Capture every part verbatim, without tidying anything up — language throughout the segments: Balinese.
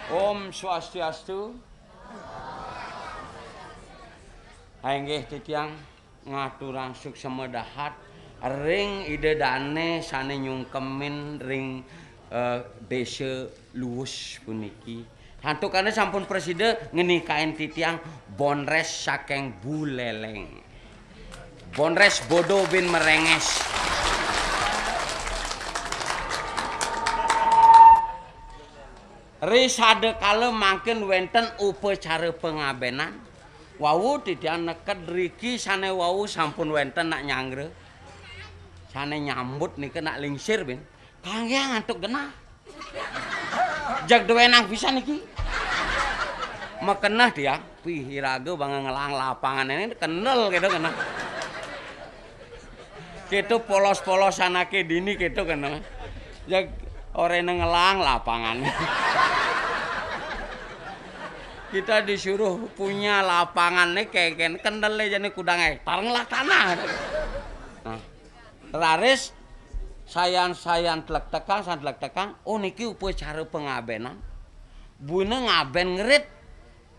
Om Swastiastu. Inggih titiang ngaturang suksema dahat ring Ida Dane sane nyungkemin ring, eh, Desa Luus puniki. Santukan sampun prasida ngenikain titiang bonres saking Buleleng. Bonres bodo bin merenges. Ri sada kala mangkin wenten upacara pangabenan. Wau titiang neked riki sane wau sampun wenten nak nyanggra. Sane nyambut nika nak lingsir bin. Kangge antuk genah. Jeg duwenang pisan iki. Makeneh tiang, pih iraga bang ngelang lapangan ini kendel gitu kena. Gitu polos-polos anake dini gitu kena. Jeg orene ngelang lapangan. Kita disuruh punya lapangan nih kayak kendel jane kudang hektar ngelah tanah. Nah, raris sayan-sayan tlektekang, san tlektekang, oh niki upacara pangabenan. Buina ngaben ngerit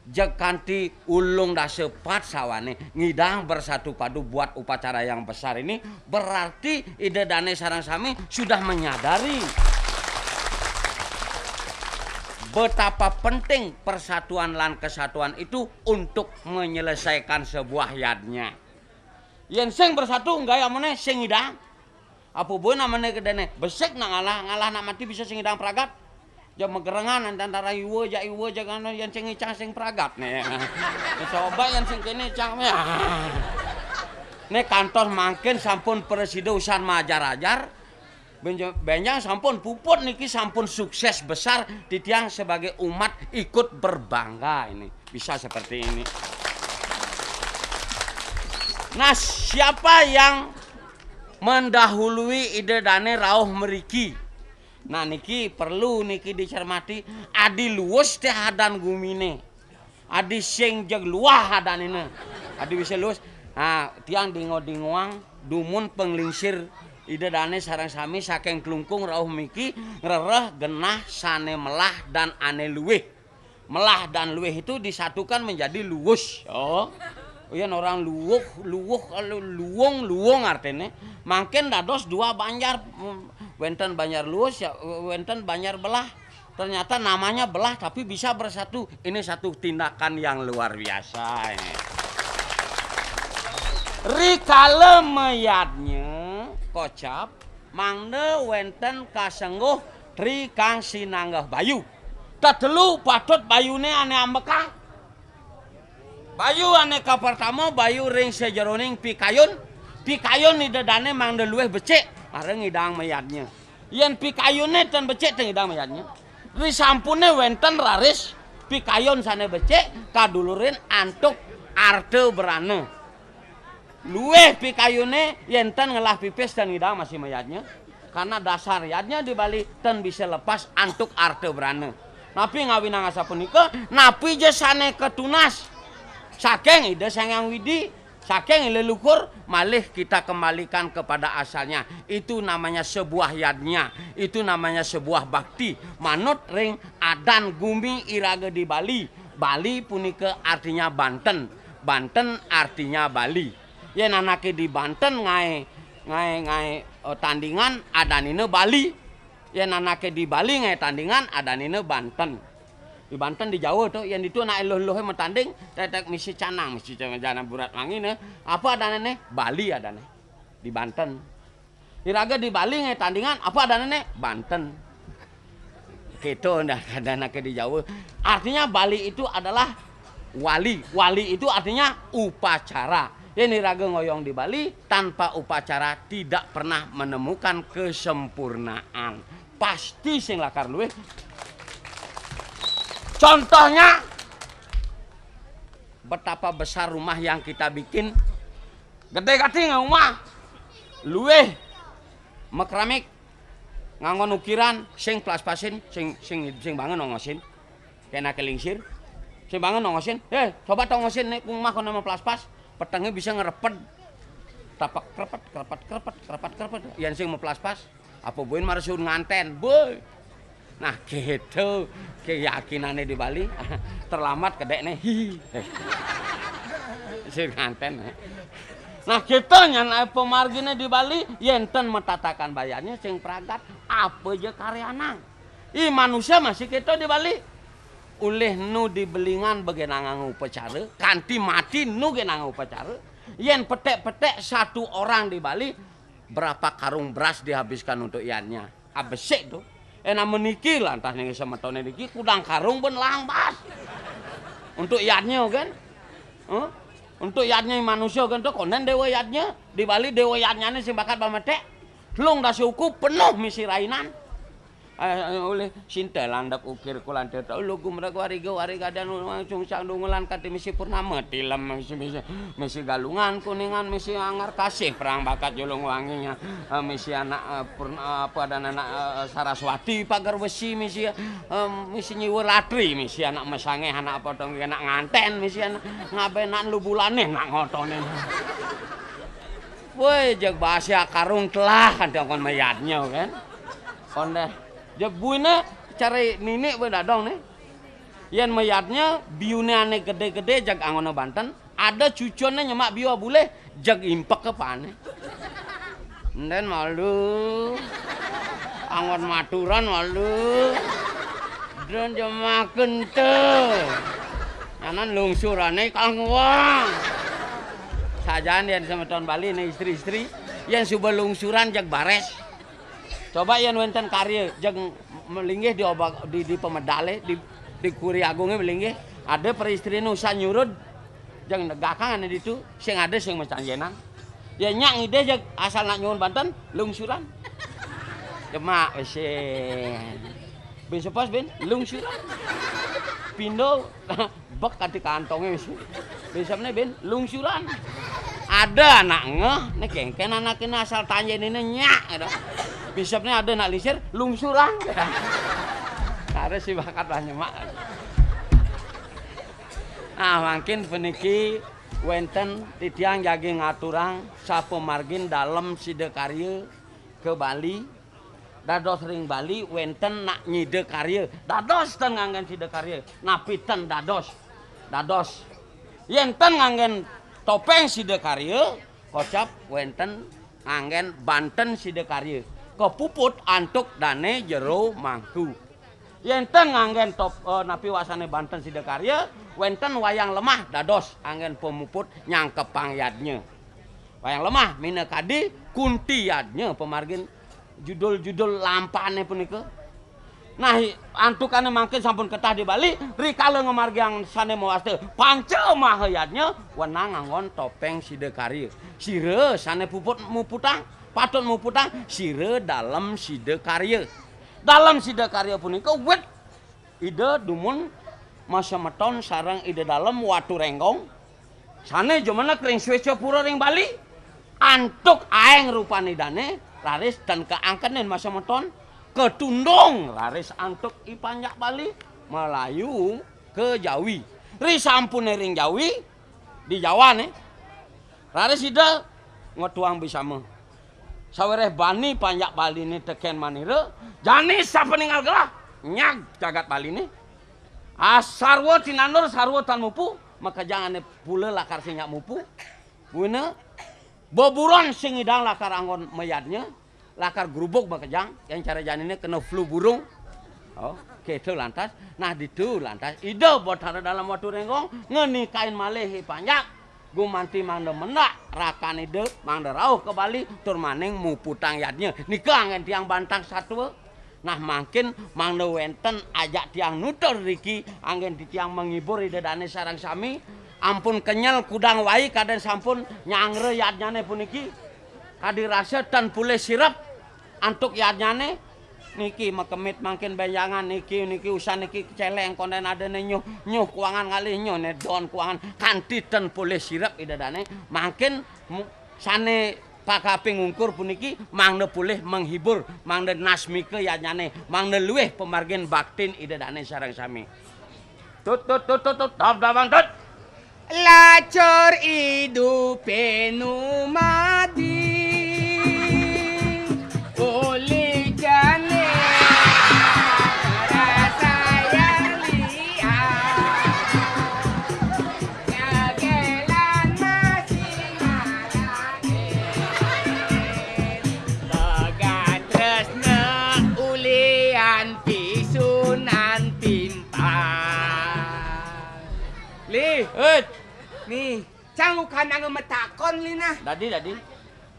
jeg kanti ulung dasa pat sawane ngidang bersatu padu buat upacara yang besar ini, berarti Ida Dane sareng sami sudah menyadari betapa penting persatuan lan kesatuan itu untuk menyelesaikan sebuah yadnya. Yen sing bersatu, enggak ya meneh sing ngidang. Apa buin namanya kedene? Besik nak ngalah, ngalah nak mati bisa sing ngidang pragat. Ja megerengan antara iwa ja iwa ja kana yen sing ngicang sing pragat ne. Coba yen sing kene cang ya. Ne kantos mangkin sampun presida usan majar-ajar. Benja-, benjang sampun puput niki sampun sukses besar titiang sebagai umat ikut berbangga ini. Bisa seperti ini. Nah, siapa yang mendahului Ida Dane rauh meriki? Nah, niki perlu niki dicermati. Adi luwes teh adan gumine. Adi sing jeg luah adanine. Adi bisa luwes. Nah, tiang dingo-dingoang dumun penglingsir Ida Dane sareng sami saking Klungkung rauh miki ngrereh genah sane melah dan ane luwih. Melah dan luwih itu disatukan menjadi luwus. Oh. Yen orang luwuh, luwuh, lu-, luwung, luwung artine. Mangkin dados dua banjar, mm, wenten Banjar Luwus, ya, wenten Banjar Belah. Ternyata namanya Belah tapi bisa bersatu. Ini satu tindakan yang luar biasa ini. Rikala mayadnya kocap, mangda wenten kasengguh tri kang sinanggeh bayu. Tetelu patut bayune ane ambekang. Bayu ane kapertama, bayu ring sajeroning pikayun. Pikayun Ida Dane mangda luwih becik, mara ngidang mayadnya. Yen pikayune ten becik, ten ngidang mayadnya. Risampune wenten raris pikayun sane becik kadulurin antuk arta brana. Luwih pikayune yen ten ngelah pipis ten ngidang masih mayadnya. Karena dasar yadnya di Bali ten bisa lepas antuk arta brana. Napi ngawinang asapunika? Napi ja sane katunas saking Ida Sang Hyang Widi, saking leluhur, malih kita kembalikan kepada asalnya. Itu namanya sebuah yadnya, itu namanya sebuah bakti. Manut ring adan gumi iraga di Bali. Bali punika artinya Banten. Banten artinya Bali. Yen anake di Banten ngae, ngae, ngae, eh, tandingan adanine Bali. Yen anake di Bali ngae tandingan adanine Banten. Di Banten di Jawa to, yen ditu anake luh-luhe matanding, tetek misi canang, misi canang jana burat mangine. Apa adanane? Bali adane. Di Banten. Iraga di Bali ngae tandingan, apa adanane? Banten. Gitu dah adanake di Jawa. Artinya Bali itu adalah wali. Wali itu artinya upacara. Yen iraga ngoyong di Bali tanpa upacara tidak pernah menemukan kesempurnaan. Pasti sing lakar luwih. Contohnya, betapa besar rumah yang kita bikin. Gede kati nggak rumah. Luwih makramik nganggon ukiran sing plaspasin, sing, sing, sing bangun ongosin. Kena kelingsir. Sing bangun ongosin. Eh, coba tongosin nek rumah kono plaspas. Petenge bisa ngerepet. Tapak krepet, krepet, krepet, krepet, krepet. Yang sing mau plaspas. Apa buin marsuun nganten. Boy. Nah, gitu keyakinane di Bali. Terlambat kedekne. Hihi. Sing nganten. Nah, gitu nyan, eh, pemargine di Bali, yen ten metatakan bayarnya sing pragat, apa ja karyanang. I manusia masih gitu di Bali. Ulih nu di Belingan bege nangang upacara, kanti mati nu ge nangang upacara. Yen petek-petek satu orang di Bali, berapa karung beras dihabiskan untuk iannya. Ah, besik tu. Eh, nama niki lantas ning semetone niki kudang karung ben langbas. Untuk iannya kan? Huh? Untuk iannya manusia kan tu konden dewa iannya. Di Bali dewa iannya ni sing bakat bametek. Telung dasa uku penuh misi rainan. Eh, oleh sintelan dak ukir kulan teta. Lu gumrek wariga warigadan langsung sang dungulan kati misi purnama tilem misi, misi, misi galungan kuningan misi anggar kasih perang bakat julung wanginya. Eh, misi anak, eh, purna, apa dan anak, eh, Saraswati pagar besi misi, eh, misi nyiwa latri misi anak mesange anak potong anak nganten misi anak ngabenan lu bulane nak ngotone. Woi, jeg basia karung telah kan kon mayatnya kan. Konde. Jeg buine cari nini we dadong ni. Yen mayatnya biune ane gede-gede jag angono banten, ada cucune nyemak biu bulih jag impek ke pane. Nden malu. Angon maturan malu. Nden jemaken te. Anan lungsurane kang wang. Sajane yen semeton Bali ne istri-istri yen suba lungsuran jag bares. Coba yen wenten karya jag melinggih di obak di, di pemedale di, di Kuri Agunge melinggih. Ada peristrine usah nyurud jag negakang ane ditu sing ada sing mecanjenan. Ya nyak ngide jag asal nak nyuwun banten lungsuran. Demak wis. Bin sepas bin lungsuran. Pindo bek kati kantonge wis. Bin sepne bin lungsuran. Ada anak ngeh, ne kengken anak ini asal tanje ini nyak gitu. Bin sepne ada anak lisir lungsuran. Harus si bakat lah nyemak. Nah, mangkin puniki wenten titiang jagi ngaturang sapa margin dalem sida karya ke Bali. Dados ring Bali wenten nak nyida karya. Dados ten nganggen sida karya. Napi ten dados? Dados. Yen ten nganggen topeng sida karya, kocap wenten nganggen banten sida karya. Kepuput antuk dane jero mangku. Yen ten nganggen top, eh, napi wasane banten sida karya, wenten wayang lemah dados anggen pemuput nyangkepang yadnya. Wayang lemah minakadi kunti yadnya pamargin judul-judul lampane punika. Nah, antukane mangkin sampun ketah di Bali, rikala ngamargiang sane mawasta panca maha yadnya wenang anggon topeng sida karya. Sira sane puput muputang, patut muputang sira dalem sida karya. Dalem sida karya punika wit Ida dumun masemeton sareng Ida Dalem Watu Renggong, sane jumeneng ring Swecapura ring Bali. Antuk aeng rupan Idane, raris ten kaangkenin masemeton, katundung raris antuk I Panjak Bali, malayu ka Jawi. Risampune ring Jawi, di Jawane, raris Ida ngetuang bisama. Sawereh bani Panjak Baline teken manira, jani sapaninggal gelah nyag jagat Baline. Ah, sarwa tinandur, sarwa tan mupu, makejang ane pula lakar sing nyak mupu. Buina beburon sing ngidang lakar anggon mayadnya, lakar grubug makejang, yang cara janine kena flu burung. Oh, keto lantas. Nah, ditu lantas Ida Batara Dalem Watu Renggong ngenikain malih I Panjak. Gumanti mangda mendak rakan Ida, mangda rauh ka Bali tur maning muputang yadnya. Nika anggen tiang bantang satua. Nah, mangkin mangda wenten ajak tiang nutur riki anggen titiang menghibur Ida Dane sareng sami. Ampun kenyel kudang wai kaden sampun nyanggra yadnyane puniki. Kadi rasa tan pulih sirep antuk yadnyane. Niki makemit mangkin benjangan niki, niki usan niki celeng konden adane nyuh, nyuh kuangan ngalih nyuh ne don kuangan kanti ten pulih sirep Ida Dane. Mangkin mu-, sane pakaping ungkur puniki mangda pulih menghibur, mangda nasmika yadnyane, mangda luwih pamargin baktin Ida Dane sareng sami. Tut, tut, tut, tut, tut, dab, dabang, tut. Lacur idupe numadi olih jane. Eh, nih, cang ukananga matakon, Lina. Dadi, dadi.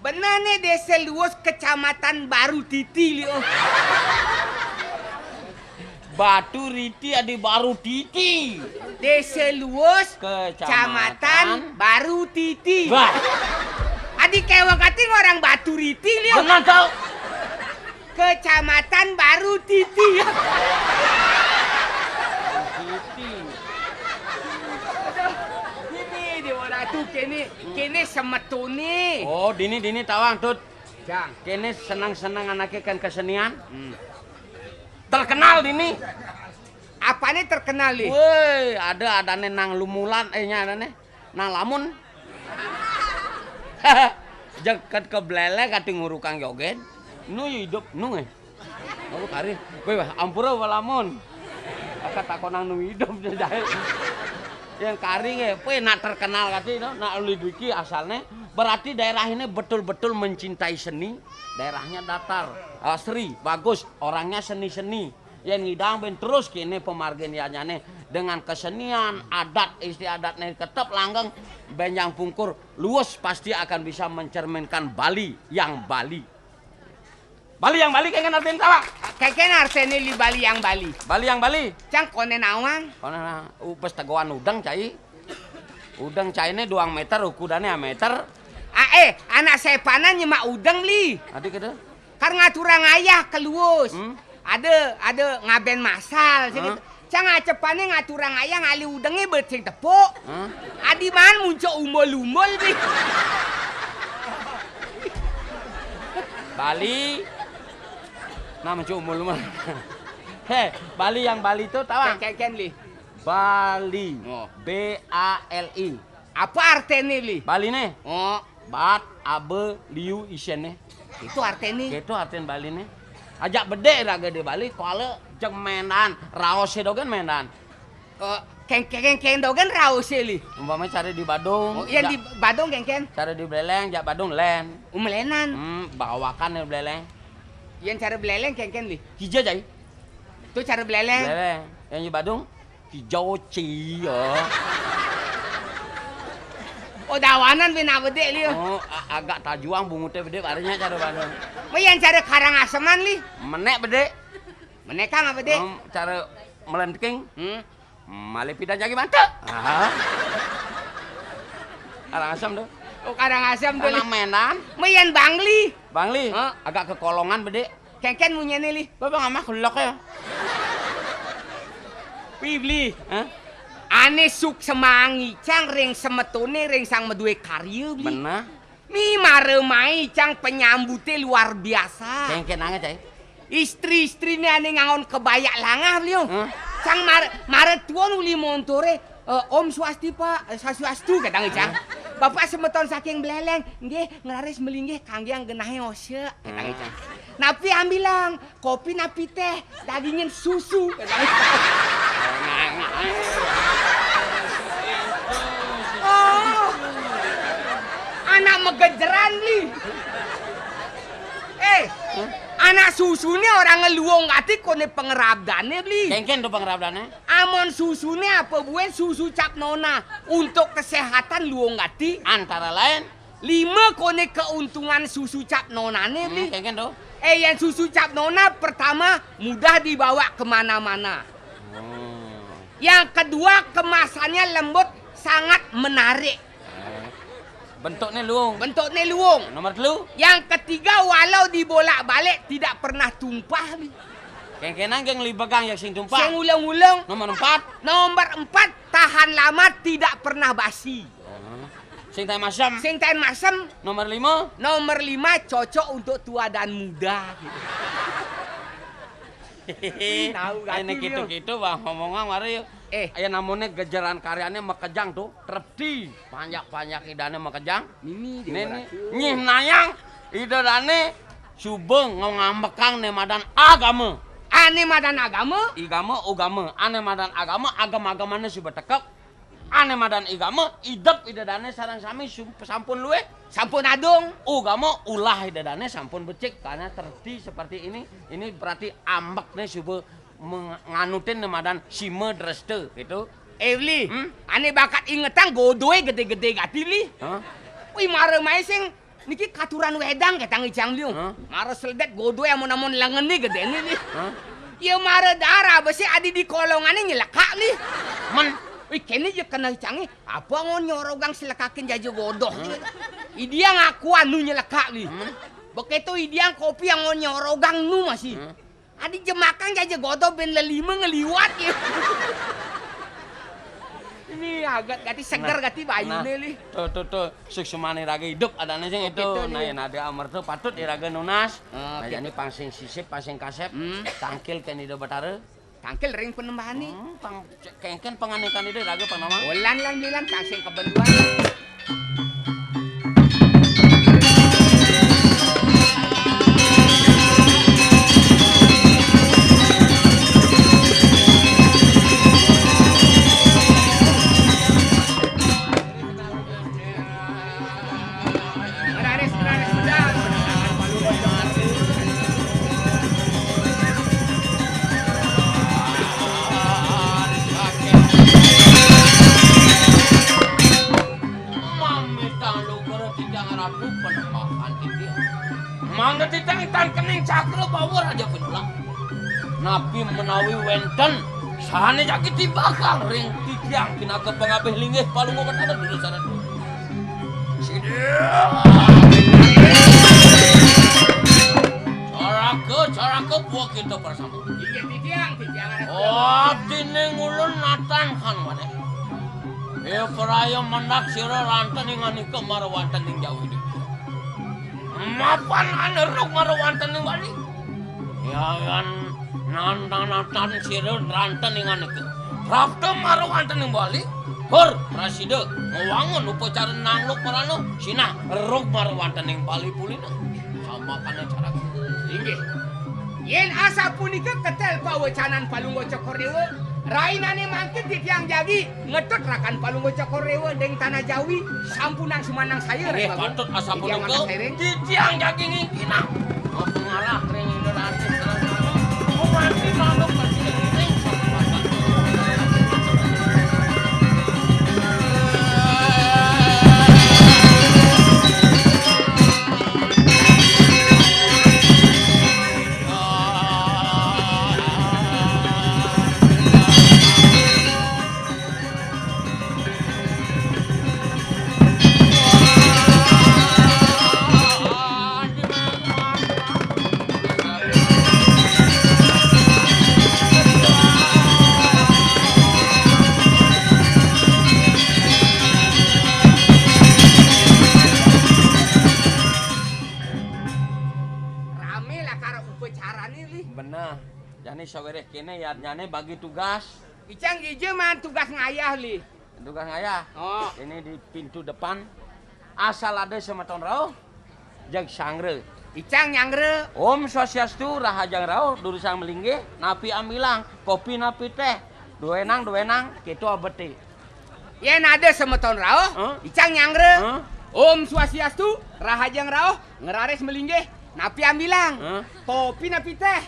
Bener nih, Desa Luwus, Kecamatan Baru Titi, Li, oh. Batu Riti adi Baru Titi. Desa Luwus, Kecamatan Kecamatan Baru Titi. Wah. Adi kewak ati orang Batu Riti, Li, oh. Bener, tau. Kecamatan Baru Titi. Titi. Ini di mana tuh kene, kene semetone. Oh, dini, dini tawang, Tut. Jang. Kene senang-senang anake kan kesenian. Hmm. Terkenal dini. Apane terkenal, Li? Woi, ada, adane nang lumulan, eh, nya adane. Nang lamun. Jeket ke belelek ati ngurukang joget. Nu idup, nu, eh. Oh, kari. Woi, wah, ampura walamun. Aka takonang nu idup jae. Yang kari nge, woi, nak terkenal kati, no? Nak lidiki asalne. Berarti daerah ini betul-betul mencintai seni. Daerahnya datar, asri, bagus. Orangnya seni-seni. Yen ngidang ben terus kene pemargin yanyane dengan kesenian, adat istiadatne tetep langgeng, benjang pungkur, Luwus pasti akan bisa mencerminkan Bali yang Bali. Bali yang Bali kengken artine, tawang? Kengken artine, Li, Bali yang Bali. Bali yang Bali. Cang konen awang. Konen, uh, pes tegoan udeng, cai. Udeng caine duang meter, ukudane ameter. Ah, eh, anak sepanan nyemak udeng, Li. Adi kede? Kar ngaturang ayah ke Luwus. Hmm? Ada, ada ngaben masal, sing. Hah? Cang acepane ngaturang ayah ngali udenge bet sing tepuk. Hah? Adi man muncul umbul-umbul, Li. Bali. Nah, muncul umbul-umbul. He, Bali yang Bali tuh, tawang? Ken, ken, ken, Li. Bali. Oh. B A L I. Apa artene, Li? Baline. Oh. Bat, abe, liu, isene. Itu artene. Itu artene Baline. Ajak bede raga di Bali, kuala jeng mendan, raose dogen mendan. Eh, keng, keng, keng, keng dogen raose, Li. Umpama cari di Badung. Oh, iya, jak di Badung, keng, keng. Cari di Beleleng, jak Badung, len. Umelenan. Hmm, bawakan di Beleleng. Yang cari Beleleng, keng, keng, Li. Hija, cai. Tuh cari Beleleng. Beleleng. Yang di Badung? Hijau cia. Oh, dawanan bina bede, Li. Oh, a-, agak tajuang bungute bede, barunya cara Bandung. Mayan cara Karangaseman, Li. Menek bede. Menek kang apa bede? Hmm, cara melenting. Hmm. Mali pidan jagi mante. Ah. Karangasem tuh. Oh, Karangasem tuh, Li. Anak menan. Mayan Bangli. Bangli. Hah? Agak kekolongan bede. Kengken munyene, Li. Bapak ngamah kelok ya. Pi, Bli. Hah? Ane suk semangi cang ring semetone ring sang medue karya, Bli. Benar. Mi mare mai cang penyambute luar biasa. Kengken ange, cai. Istri-istrine ane ngangon kebaya langah, Bli. Hah? Cang mare, mare tuon uli montore, eh, "Om Swasti, Pak." "Eh, Swastiastu," katanya cang. Hah? "Bapak semeton saking Beleleng, nggih, nglaris melinggih kangge genahe ose," katanya cang. Napi ambilang, kopi napi teh, dagingin susu. Oh, anak megejeran, Bli. Eh, anak susu ni orang ngeluong ati kone pengerabdane, Bli. Kengken tuh pengerabdane. Amon susu ni apa buen susu cap nona untuk kesehatan luong ati. Antara lain, lima kone keuntungan susu cap nonane, Bli. Hmm, kengken tuh. Eh, yang susu cap nona pertama mudah dibawa kemana-mana. Hmm. Yang kedua, kemasannya lembut, sangat menarik. Eh, bentuknya luung. Bentuknya luung. Nomor telu. Yang ketiga, walau dibolak-balik tidak pernah tumpah, Bli. Kengkenan geng libegang ya sing tumpah. Sing ulung-ulung. Nomor empat. Nomor empat, tahan lama tidak pernah basi. Oh. Sing taen masem. Sing taen masem. Nomor lima. Nomor lima, cocok untuk tua dan muda gitu. Ih, tahu gati, Bli. Gitu-gitu, Bang, ngomongan mari yuk. Eh. Ya namanya gejeran karyanya makejang tuh, trepti, panjak-panjak idane makejang. Mimi. Nih, nih, nyih nayang, ida dane suba ngambekang ne madan agama. Ane madan agama? Igama, ugama. Ane madan agama, agama-agamane suba tekep. Ane madan igama, idep ida dane sareng sami sum-, sampun luwih. Sampun adung. Ugama, ulah ida dane sampun becik, karena terdi seperti ini, ini berarti ambekne suba meng-, nganutin ne madan sima dresta, gitu. Eh, Li, hmm? Ané bakat ingetang godohé gedé-gedé gati, Li. Hah? Wih, mara maé sing niki katuran wédang kétang icang, Li. Hah? Mara sledét godohé amun-amun lengené gedéné, Li. Hah? Ya mara dara besé adi di kolongané nyelekak, Li. Men, wih, kéné ja keneh icangé. Apa ngon nyorogang selekakin jaja godoh. Hah? Idiang akuan nu nyelekak, Li. Hmm? Bekéto idiang kopi ngon nyorogang nu masih. Hmm? Adi jemakang jaja godoh bén lelima ngeliwat ya. Ini agat gati seger. Nah, gati bayuné, nah, Li. Tuh, tuh, tuh, suksmané raga idup adané sing. Oké, itu. Tuh, nah, Li. Yén ada amerta patut iraga nunas. Ah, nah, oké. Jani pang sing sisip, pang sing kasép, hmm, tangkil kén Ida Batara. Tangkil ring panembahané. Hmm, pang kéngkén panganikan Ida raga panama. Olan lan bilan pang sing kabenduan. Mamitang lugra titiang Ratu Panembahan titiang. Mangda titiang tan kening cakra bawa raja pinulang. Napi menawi wénten sané jagi tibakang ring titiang pinaka pangabih linggih Palungguh Betara Dursana. Sida. Caraka, caraka, buah kita bersama. Inggih titiang, titiang Ratu. Oh, tining ulun natan kan wadah. Ya, praya mendak sira ranten ing anika mara wanten ing Jawi. Mapan aneruk mara wanten ing Bali. Ya, yan nantang-nantang sira ranten ing anika. Prapta mara wanten ing Bali. Hur, prasida, ngwangun upacara nangluk marana, sinah ruk mara wanten ing Bali pulina. Sambakané caraka. Inggih. Yén asapunika ketél pawecanan Palungguh Cokor Déwa, rainané mangkin titiang jagi ngetut rakan Palungguh Cokor Déwa ring tanah Jawi, sampunang sumanangsaya. Inggih, patut asapunika. Titiang jagi ngingkinang. Mapangarah ring Ida Ratih Saraswati. Umat manuk Ramé lakar upacarané, Li. Beneh. Jani sawiréh kéné yadnyané bagi tugas. Icang ija maan tugas ngayah, Li. Tugas ngayah. Oh. Ini di pintu depan. Asal ada semeton rauh, jag sanggra. Icang nyanggra. Om Swastiastu, rahajeng rauh, durusang malinggih, napi ambilang, kopi napi téh, duénang, duénang, kéto abeté. Yén ada semeton rauh, hah? Icang nyanggra. Hah? Om Swastiastu, rahajeng rauh, ngraris malinggih, napi ambilang, hah? Kopi napi téh,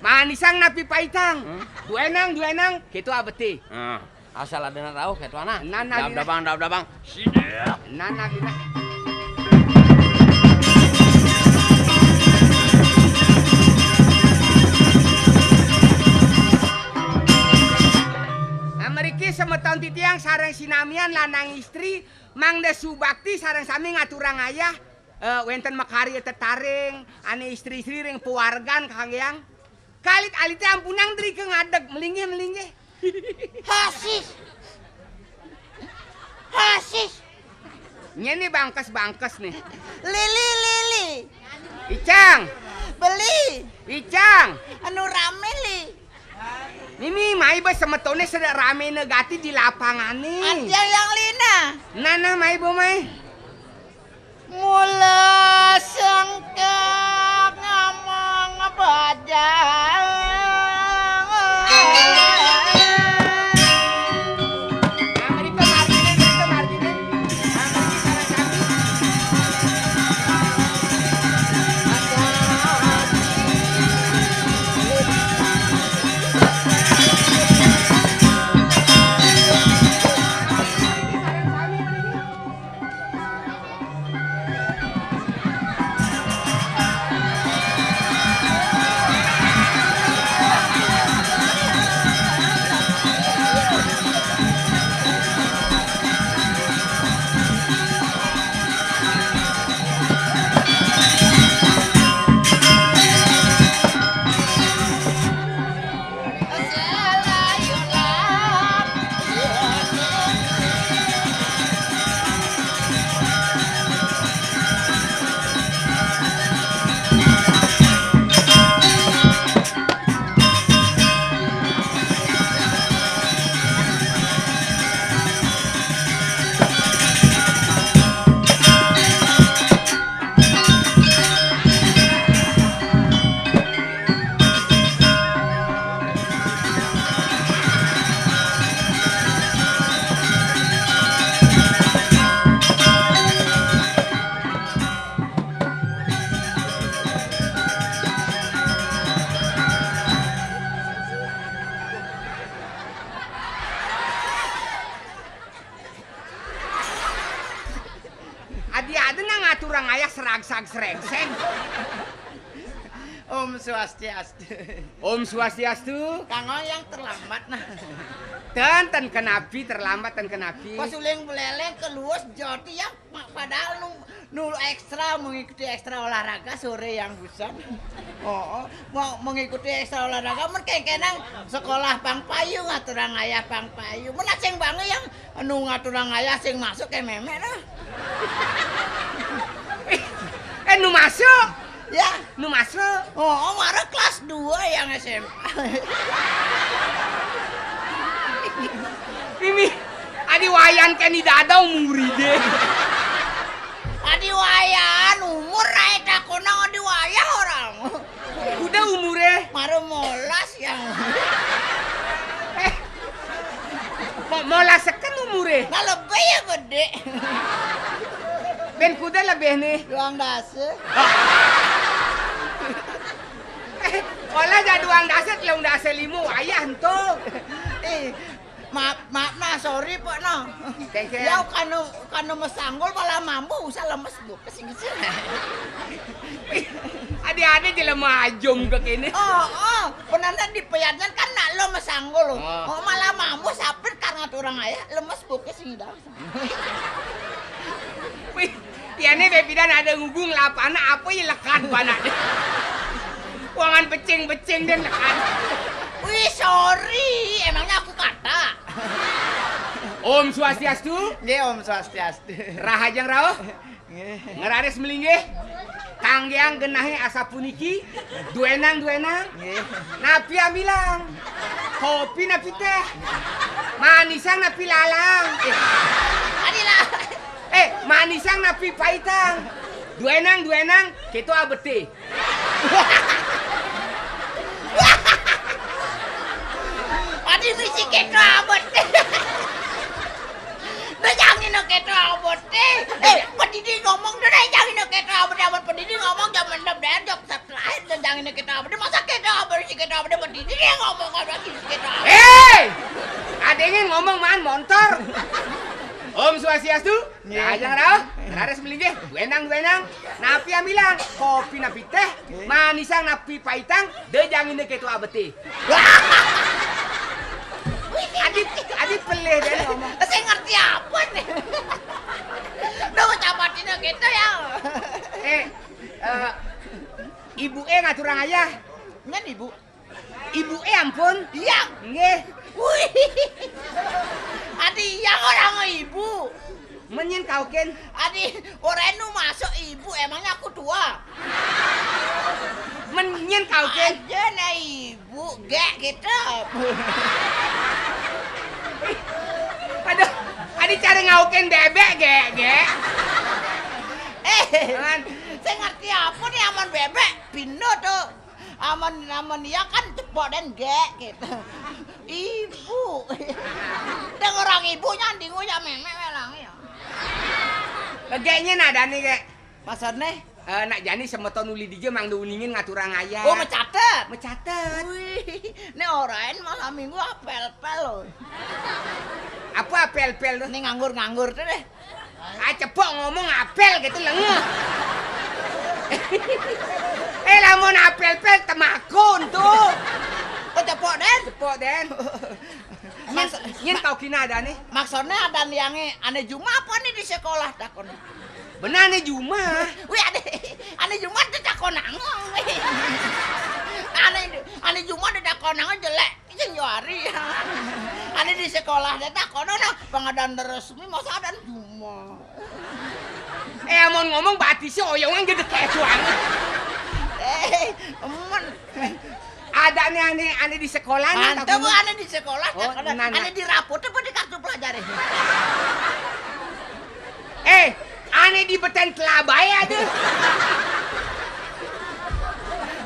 manisang napi paitang, hah? Duénang, duénang, kéto abeté. Hah. Asal ada nak rauh, kéto anak. Nana, dab, Lina. Dabang, dab, dabang. Sidik. Nana, Lina. Nah, mriki semeton titiang sareng sinamian lanang istri, mangda subakti sareng sami ngaturang ayah, eh, wénten makarya tetaring, ané istri-istri ring pawargan kanggéang. Kalit-alité ampunang drika ngadeg, melinggih, melinggih. Hasis. Hasis. Nyén né bangkes-bangkes né. Lili, Lili. Icang. Beli. Icang. Anu ramé, Li. Nini mai ba semetoné sedek raméné gati di lapangané. Atiang Yang Lina. Nana mai ba mai. Mula sengkak ngamang bajang. Aturang ayah seragsag serengseng. Om Swastiastu. Om Swastiastu. Kang Oyang terlambat, nah. Ten, ten kenapi terlambat, ten kenapi. Pas uling beleleng keluas joti ya, ma-, padahal nu, nu ekstra, mengikuti ekstra olahraga sore yang busan. Oh, oh, mau mengikuti ekstra olahraga, men kengkenang sekolah pang payung, aturang ayah pang payung. Men asing banget yang nu ngaturang ayah sing masuk ke memek, nah. Eh, eh, nu masuk? Ya. Nu masuk? Oh, mara kelas dua yang S M A. Ini, adi wayan keni dadau muride. Adi wayan, umur rai takonang adi wayah orang. Kuda umure? Mara molas yang. Eh, mo-, molas seken umure? Nah, lebih ya, bede. Ben kuda lebih nih. Duang dasa. Eh, olah ja duang dasa, telung dasa lima, wayah ento. Eh, maaf, maaf nah, sorry, Pak, nah. Kengken. Ya, kanu, kanu mesanggul malah mambu, usah lemes, Bu. Kesini-sini. Adi-adi jelema ajum ke kene. Oh, oh, benarnya di peyantan kan nak lo mesanggul lo. Oh. Oh, malah mambu sapit karena orang ayah, lemes, Bu, kesini dah. Wih, ya nih, Bepidan ada ngugung lapana apa ya lekan bana deh. Wangan becing-becing dan lekan. Wih, sorry, emangnya aku kata. Om Swastiastu. Nggih, Om Swastiastu. Rahajeng rauh. Nggih. Ngeraris melinggih. Kanggeang genahe asapuniki. Duenang, duenang. Nggih. Napi amilang? Kopi napi teh? Manisang napi lalang? Eh. Adi lah. Eh, manisang napi paitang? Duenang, duenang, keto abete. Adi misi keto abete. Nah, jangan keto abete. Eh, pendidi ngomong tuh, nah, jangan keto abete, amun pendidi ngomong zaman dep dep jok sat lahir dan jangan keto abete. Masa keto abete, si keto abete pendidi dia ngomong apa si keto abete. Hei! Adengin ngomong man montor. Om Swastiastu. Nggih. Rahajeng rauh, raris melinggih, wenang-wenang, napi amilang, kopi napi teh, nggih, manisang napi paitang, de jangine keto abete. Adi, adi pelih deh ngomong. Saya ngerti apa nih? Duh, capatina gitu ya. Eh, eh, ibu eh ngaturang ayah. Nyen ibu. Ibu eh ampun. Iya. Nggih. Wih. Adi iya orang ibu. Menyen kaukin. Adi orang nu masuk ibu, emangnya aku tua? Menyen kaukin. Aja nah ibu, gek gitu. Aduh, adi cari ngaukin bebek, gek, gek. Eh, Man. Saya ngerti apa nih aman bebek? Pindah tuh. Aman, aman iya kan cepok dan gek gitu. Ibu. Deng orang ibu nyanding ya memek welang ya. Gegeknya nadane, Gek. Maksudnya? Eh, nak jani semeton uli dije mangda uningin ngaturang ayah. Oh, mecatet. Mecatet. Wih, ini orain malam minggu apel-pel loh. Apa apel-pel tuh? Ini nganggur-nganggur tuh deh. Ah, cepok ngomong apel gitu, lengeh. Eh, lamun apel-pel temakun tuh. Oh, cepok, Den? Cepok, Den. Nyen, maks-, nyen ma-, kau kina ada nih. Maksudnya ada yang ane juma apa nih di sekolah, takon? Benar nih juma. Wih, ane, ane juma tuh takon nangong, wih. Ane, ane juma tuh takon nangong jelek. Sing yo ari. Ane di sekolah teh takono nah, pengadaan resmi masa ada juma. Eh, amun ngomong batisnya oyongan gede kecuang. Eh, emen. Ada nih ane, ane di sekolah nih. Mantap, takono. Ane di sekolah, oh, takono. Nah, nah. Ane di rapot apa di kartu pelajar? Eh, ane di beten telabai ada.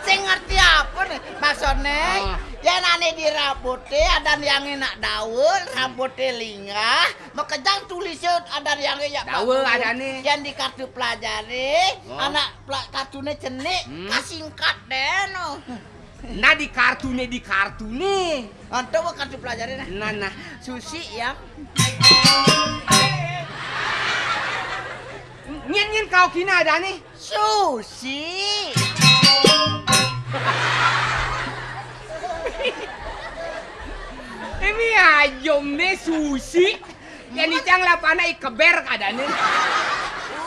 Sing ngerti apa nih? Maksudnya, ah, yen ane di rabote, ada yang enak daun, rabote linggah, makejang tulisnya ada yang ya daun, ada nih. Yang di kartu pelajare, oh, anak pela-, kartune cenik, hmm, kasingkat deh, no. Nah, di kartune, di kartune. Antuk kartu pelajare, nah. Nah, nah. Susi yang Nyén, nyén kaokina adané? Susi. Ini ajom né susi. Yén icang lapana ikeber adané.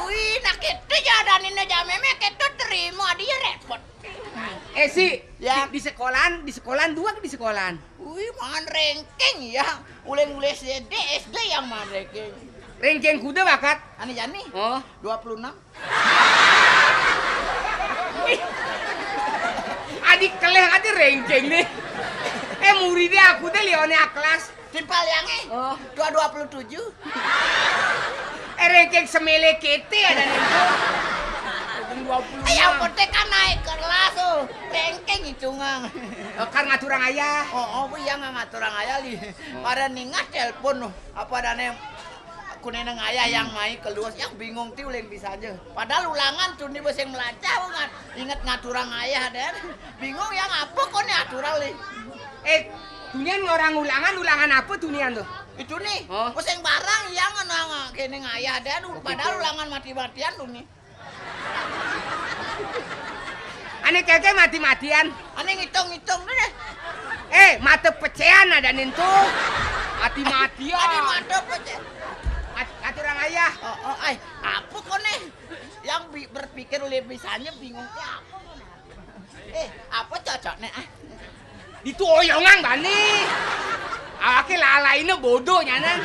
Wih, nah kéto ja adané, nah ja mémé kéto terima, adi ya répot. Eh, si, ya. Di, di sekolahan, di sekolahan dua di sekolahan. Wih, maan ranking ya. Uling mulai S D, S D yang maan ranking. Ranking kuda bakat. Ané jani? Oh. Dua puluh enam. Wih. Adi keleh adi ranking nih. Eh, muridé aku téh lioné kelas. Timpal yangé. Oh. Dua dua puluh tujuh. Eh, ranking semélé kété adané. Dua puluh enam. Eh, yang penting kan naik kelas tuh. Ranking hitungan. Oh, kan ngaturang ayah. Oh, oh, iya nggak ngaturang ayah, Li. Oh. Pada ningat telepon tuh. Apa adané Kunénéng ayah yang mai keluas, yang bingung ti uling bisa aja. Padahal ulangan tuni basa Melacah, kan. Inget ngaturang ayah, dén. Bingung yang apa koné aturang, Li. Eh, tunian ngorang ulangan, ulangan apa tunian tuh? Itu nih, oh. Basa barang yang nang kéné ayah, dén. Oh, padahal gitu. Ulangan mati-matian tuni. Ané kéké mati-matian. Ané ngitung-ngitung deh. Eh, mata pecéan adané tuh. Mati-matian. Ané mata pecéan. At-, aturang ayah. Oh, oh, ay, apa koné? Yang bi-, berpikir lebih bisanya bingung. Ya, apa koné? Eh, apa cocoknya, ah? Ditu oyongan bani. Awaké lalaina bodo nyanan.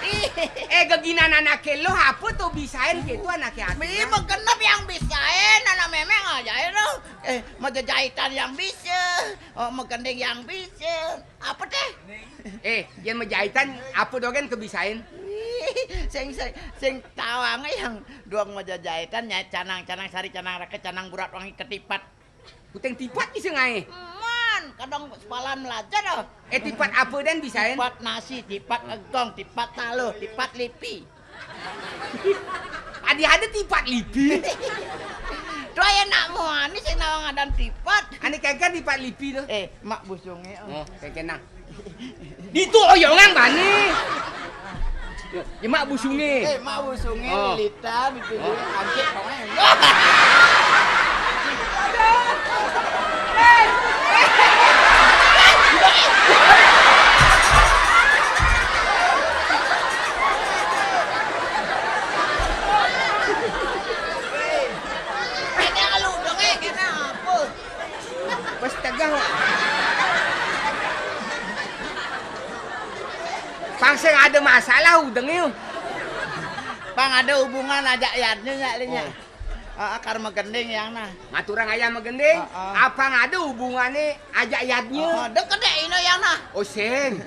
Ih. Eh, geginan anaké lo, apa tuh bisain gitu anaké atuh? Ih, mah genep yang bisain, anak mémé ngajain lo. Eh, majajahitan yang bisa, oh, magending yang bisa. Apa téh? Eh, yén majahitan apa dogén kebisain? Ih, sing, sing, sing tawangé yang doang majajahitan, nyai canang, canang sari, canang raket, canang burat wangi ketipat. Kuting tipat bisa ngaé? Man, kadang sepalan belajar dah. Eh, tipat apa dén bisain? Tipat nasi, tipat egong, tipat taluh, tipat lipi. Adi ada tipat lipi. Tuh aya nak muani sing nawang adan tipat. Ané kéké tipat lipi tuh. Eh, mak busungé, oh. Oh, kéké nang. Ditu oyongan bani. Ya, ya, mak busungé. Eh, mak busungé, oh. Lilitan, itu, oh. Angkit, pokoknya. Kéné lu dong, eh, kéné apa? Bos tegah, Wak. Pang sing ada masalah udeng yuk. Pang ada hubungan ajak yadnya, ya, Lin, ya. Oh. Ah, akar magending yang nah. Ngaturang ayah magending, heeh. Apa ada hubungannya ajak yadnya? Oh, deket deh ino yang nah. Oh, sing.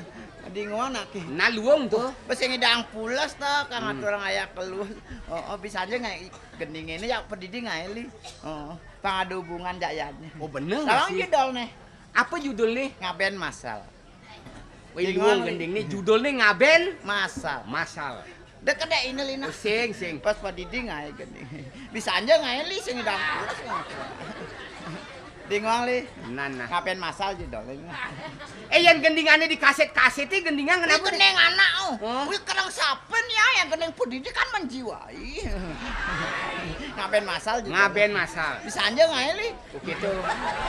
Di ngono ki. Nah, luung tuh. Bes yang idang pulas tuh, kang ngaturang ayah keluar. Oh, oh, bisa aja nggak gending ini ya pedidi nggak, Li? Oh, pang ada hubungan jak yadnya. Oh, bener. Tolong sih. Judul nih. Apa judulnya? Ngaben masal. Wih, bingung, luung gending nih, judulnya ngaben masal. Masal. Deket deh ini, Lina. Oh, sing, sing. Pas pedidi nggak ya gending. Bisa aja nggak ya, Li, sing idang pulas. Bingung, Li. Nah, nah. Ngaben masal judulnya. Eh, yang gendingannya di kaset-kasetnya gendingan kenapa? Wih, gending anak, oh. Hah? Wih, kerang sapen ya, yang gending pedidi kan menjiwai. Ngaben masal judulnya. Ngaben masal. Bisa aja nggak ya, Li? Begitu.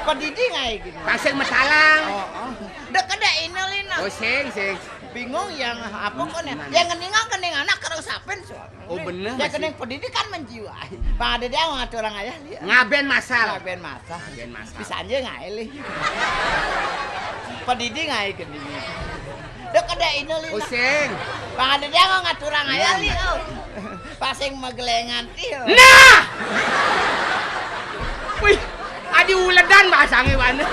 Pedidi ngai gitu. Pasir metalang. Oh, oh. Deket deh ini, Lina. Oh, sing, sing. Bingung yang apa kok nih? Yang gendingan gending anak kerang sapen soalnya. Oh, bener. Ya sih. Gending pedidi kan menjiwai. Pak ada dia ngaturang ayah dia. Ngaben masal. Ngaben masal. Ngaben masal. Bisa aja ngai, Li. Pedidi ngai gending. Deket deh ini, Lina. Oh, sing. Pak ada dia ngaturang ayah, Li. Oh. Pasing magelengan ti. Nah! Wih, adi uledan bahasangé bana.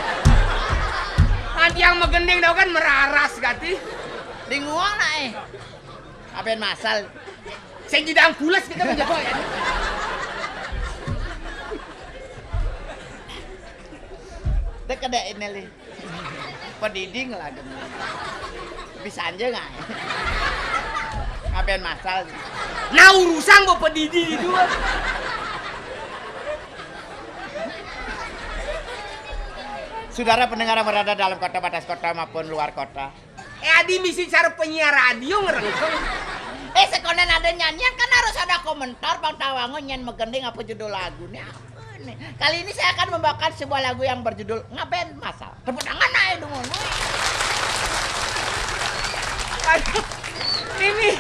Nanti yang magending tau kan meraras gati. Di nguang nak, eh. Apen masal. Sing jidang pules kita menjebak ya. Deket deh ini, Li. Pediding lagi. Bisa aja nggak? Ngapain masal? Nah, urusan gua pedidi itu. Saudara pendengar yang berada dalam kota, batas kota maupun luar kota. Eh, adi misi cara penyiar radio ngerengkeng. Eh, sekonen ada nyanyian kan harus ada komentar, pang tawangun nyén magending apa judul lagunya apa nih. Kali ini saya akan membawakan sebuah lagu yang berjudul Ngaben Masal. Tepuk tangan aja dong. Aduh, ini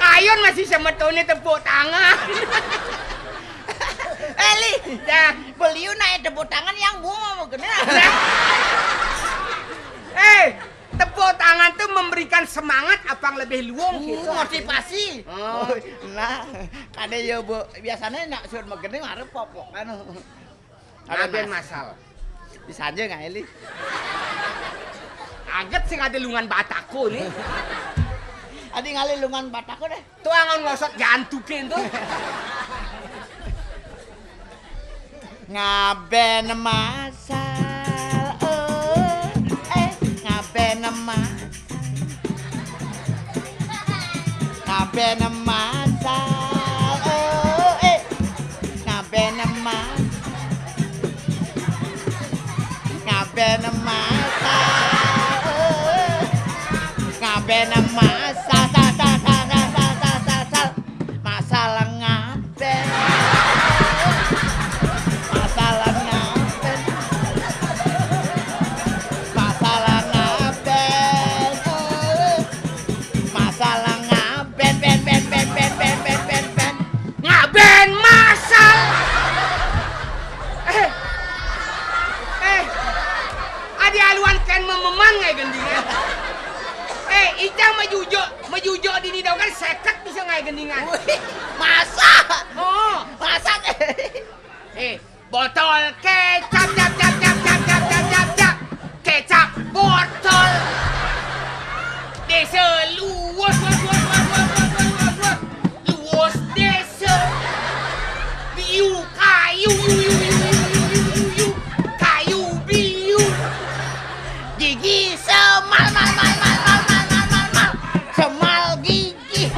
Ayun masih semetoné tepuk tangan. Eh, Li, ya, beliau naik tepuk tangan yang gua mau kena. Eh, tepuk tangan tuh memberikan semangat apa yang lebih luwung gitu. Motivasi. Oh. Nah, kadé ya, Bu. Biasanya nak suruh megene ngarep popok kan. Ada Ngaben Masal. Bisa aja nggak, Eli? Aget sih ada lungan Batako nih. Adi ngalih lungan Batako deh. Tuh angon ngosot jantukin tuh. Ngaben masal, oh, eh, ngaben mas-, ngaben masal, oh, eh, ngaben mas-, ngaben masal, oh, ngaben masal, sal, sal, sal. Masalah ngaben. Masalah ngaben. Masalah ngaben. Masalah ngaben, ben, ben, ben. Ngaben masal. Eh. Eh. Adi aluan kén mememan ngai gendingan. Eh, icang majujuk, majujuk dini dong kan seket bisa ngai gendingan. Wih, masa? Oh. Masa? Eh, botol kecap, cap, cap, cap, cap, cap, cap, cap, cap. Kecap botol. Desa luwes, luwes, luwes, luwes, luwes, luwes, luwes, luwes. Luwes desa. Biu kayu, yu, yu, yu, yu, yu, yu, yu. Kayu biu. Gigi semal, mal, mal, mal. Semal gigi.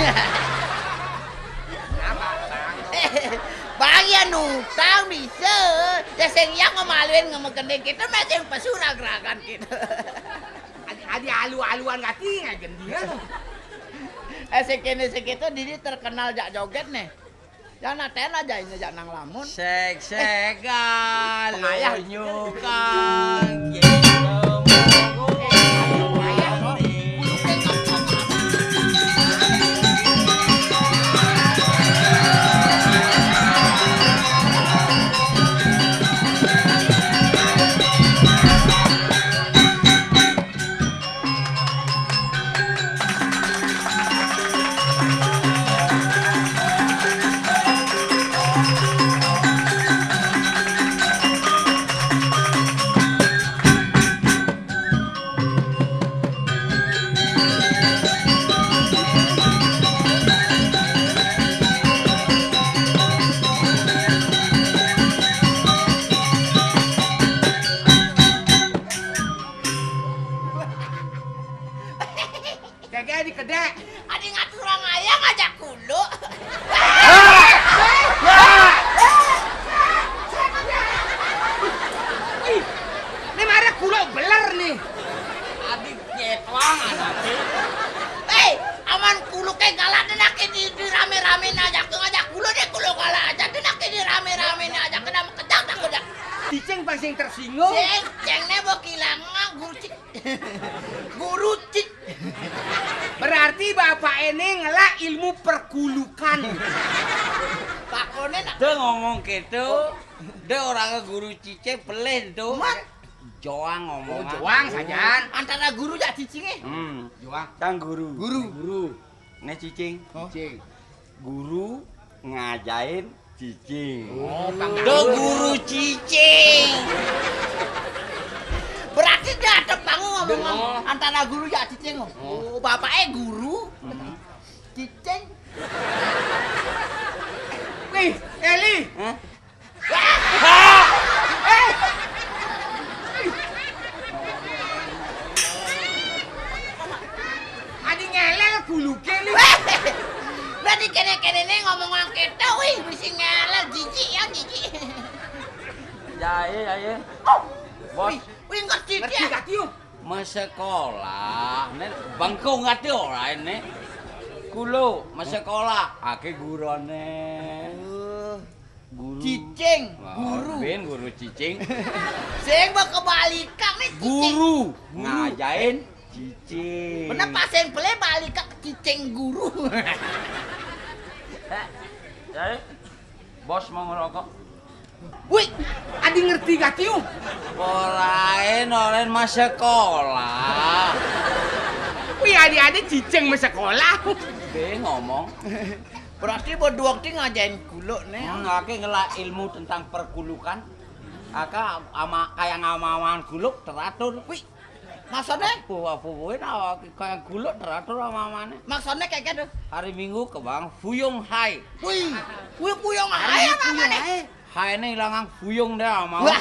Bang, ya nutang bisa. Ya sing yang ngemaluin ngemegending kita masih pesurang gerakan kita. Adi, adi alu-aluan kati ngagendingan. Eh, sekene sekitu Didi terkenal jak joget nih. Yang naten aja ini jak nang lamun. Sek, sek, eh, pengayah. Nyukang, gitu. Kagak dikedek. Adi ngatur orang ayah ngajak kulo. Ih, ini marah kulo beler nih. Adi nyetuang anaknya. Eh, aman kulo kayak galak deh nak di, di rame-rame ngajak tuh ngajak kulo deh kulo galak aja deh nak di rame-rame ngajak kena kencang tak udah. Cicing pasti tersinggung. Ceng, ceng nih mau kehilangan guru cik. Guru cik. Berarti bapak ini ngelak ilmu perkulukan. Pakoné nak. Dia ngomong gitu, dia orangnya guru cicing pelih tuh. Mat. Joang ngomong. Oh, joang sajaan. Antara guru jak cicingé. Hmm. Joang. Tang guru. Guru. Guru. Né cicing. Oh. Cicing. Guru ngajain cicing. Oh, pang do guru cicing. Berarti dia ada panggung ngomong. Bener. Antara guru ya cicing. Oh. Oh, bapaknya guru. Hmm. Cicing. Nih, Eli. Hah? Adi ngelel guluke li. Berarti kene-kene ne ngomong angkete, wih, mesti ngelel, jijik ya, jijik. Ya, iya, iya. Bos. Wih, wih, ngerti dia. Ngerti gak, Tio? Mesekolah, ne bengkung ati ora ne. Kulo, masa sekolah, akeh gurune. Guru. Cicing, oh, guru. Ben guru cicing. Sing mbok kebalikan nih, cicing. Guru. Guru. Ngajain cicing. Bener, pas sing pele balik ke cicing guru. Eh, eh, bos mau ngerokok. Wih, adi ngerti gak, Tiung? Orain, orain masa sekolah. Wih, adi-adi cicing masa sekolah. Be ngomong. Berarti berdua ti ngajain kuluk nih. Hmm, ake ngelah ilmu tentang perkulukan. Aka ama, kayak ngamawan kuluk teratur. Wih, maksudnya? Apa, apa, apa, nah, kayak kuluk teratur ama-amane. Maksudnya kayak gitu? Hari Minggu ke Bang Fuyung Hai. Wih, wih, Fuyung Hai apa nih? Hai ini hilangan fuyung dah mau. Wah.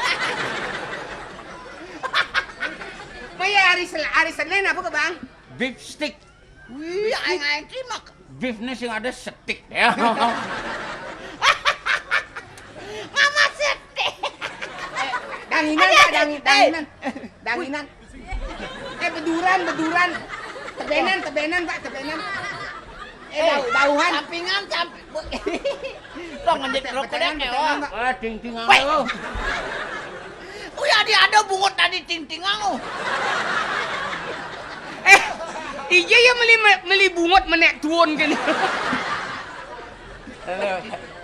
Maya hari Sel-, hari Senin apa ke Bang? Beef stick. Wih, aing-aing terima. Beef nih sing ada setik ya. Mama setik. Eh, danginan, Pak, dangi-, danginan. Danginan. Eh, beduran, beduran. Tebenan, tebenan, Pak, tebenan. Eh, dau-, dauhan. Sampingan, samp-, Tong menjadi rokok deh, Pak. Wah, ting-tingan lo. Wih, adi ada bungut tadi ting-tingan lo. Eh, iya ya meli, meli bungut menek tuun kan.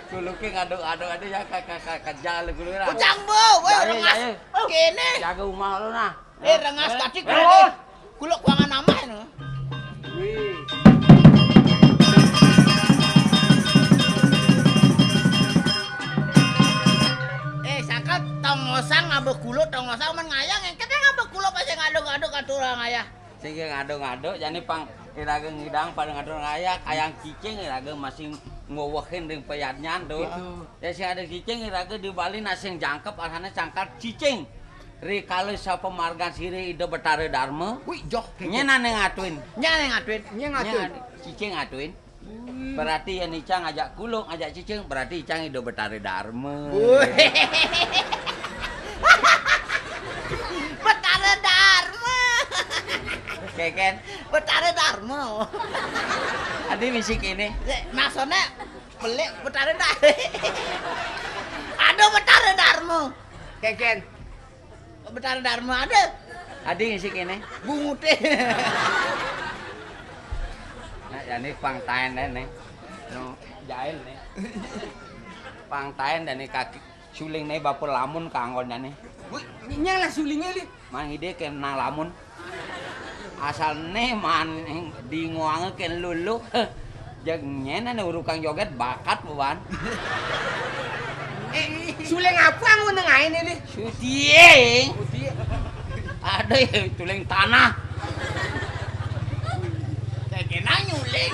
Kuluke ngaduk-aduk ada ya ka, ka, ka, ka jalu kuluke lah. Kujang, Bu. Weh, rengas. Kene. Jaga rumah lo nah. Eh, rengas tadi kuluke. Kuluk kuangan amah no. Wih. Eh, saka tongosang ngabeh kuluk, tongosang men ngayah, ngengket ngabeh kuluk pas ngaduk-ngaduk katurang ayah. Sing ngado-ngado, jani pang iraga ngidang pada ngado ngaya, kayang cicing iraga masih ngowehin ring peyadnyan tuh. Gitu. Ya sing ada cicing iraga di Bali nah sing jangkep arahnya cangkal cicing. Rikala sapamargan sira Ida Betara Darma. Wih, joh. Nyen ane ngatuin. Nyen ane ngatuin. Nyen ngatuin. Nyen ane, cicing ngatuin. Berarti yen icang ngajak kuluk, ngajak cicing, berarti icang Ida Betara Darma. Wih. Betara Darma. Keken. Betara Darma. Adi misi kene. Ya, maksudnya pelik Betara Darma. Aduh, Betara Darma. Keken. Betara Darma ada. Adi ngisi kene. Bungute. Nah, jani pang taen deh nih. No, jail nih. Pang taen dan kaki suling nih bapa lamun kanggon jani. Wih, nyala sulingnya li. Mang ide kena lamun. Asal ne man dingoange ken lulu. Jeg nyen ane urukang joget bakat buan. Eh, suling apa anu neng ain ini? Suting. Suting. Ada ya, suling tanah. Kayak kena nyuling.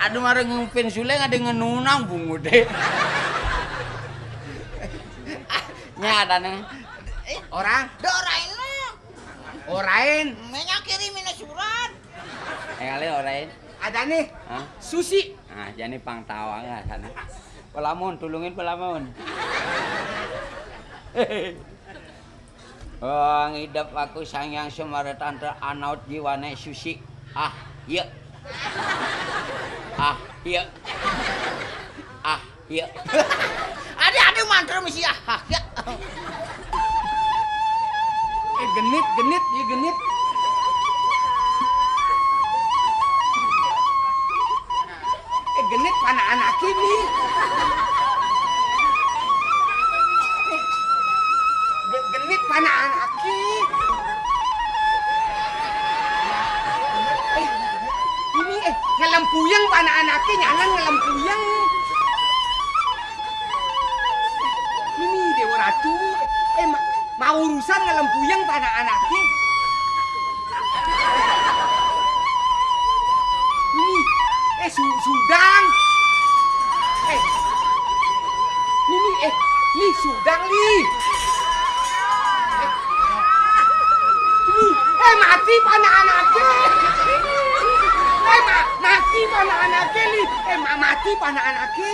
Aduh, mara ngupin suling ada ngenunang bungut deh. Nya ada nih. Eh, orang. Dorain mah. Orain. Menya kirimin surat. Eh, kali orain. Ada nih. Hah? Susi. Ah, jani pang tawang lah sana. Pelamun, tulungin pelamun. Oh, ngidep aku Sang Hyang Semara Tantra anaut jiwane susi. Ah, iya. Ah, iya. Ah, iya. Ada, ada mantra mesti ah, ah, ya. Eh, genit, genit, ya genit. Eh, genit panaan aki nih. Ge-, genit panaan aki. Eh, ini, eh, ngelempuyeng panaan aki, nyangan ngelempuyeng. Ini Dewa Ratu, eh, ma-, mau urusan ngelempuyeng panaan aki. Ini, eh, su-, sudang. Eh, ini, eh, ini sudang, Li. Eh, ini, eh, mati panaan aki. Eh, ma-, mati panaan aki, Li. Eh, ma-, mati panaan aki.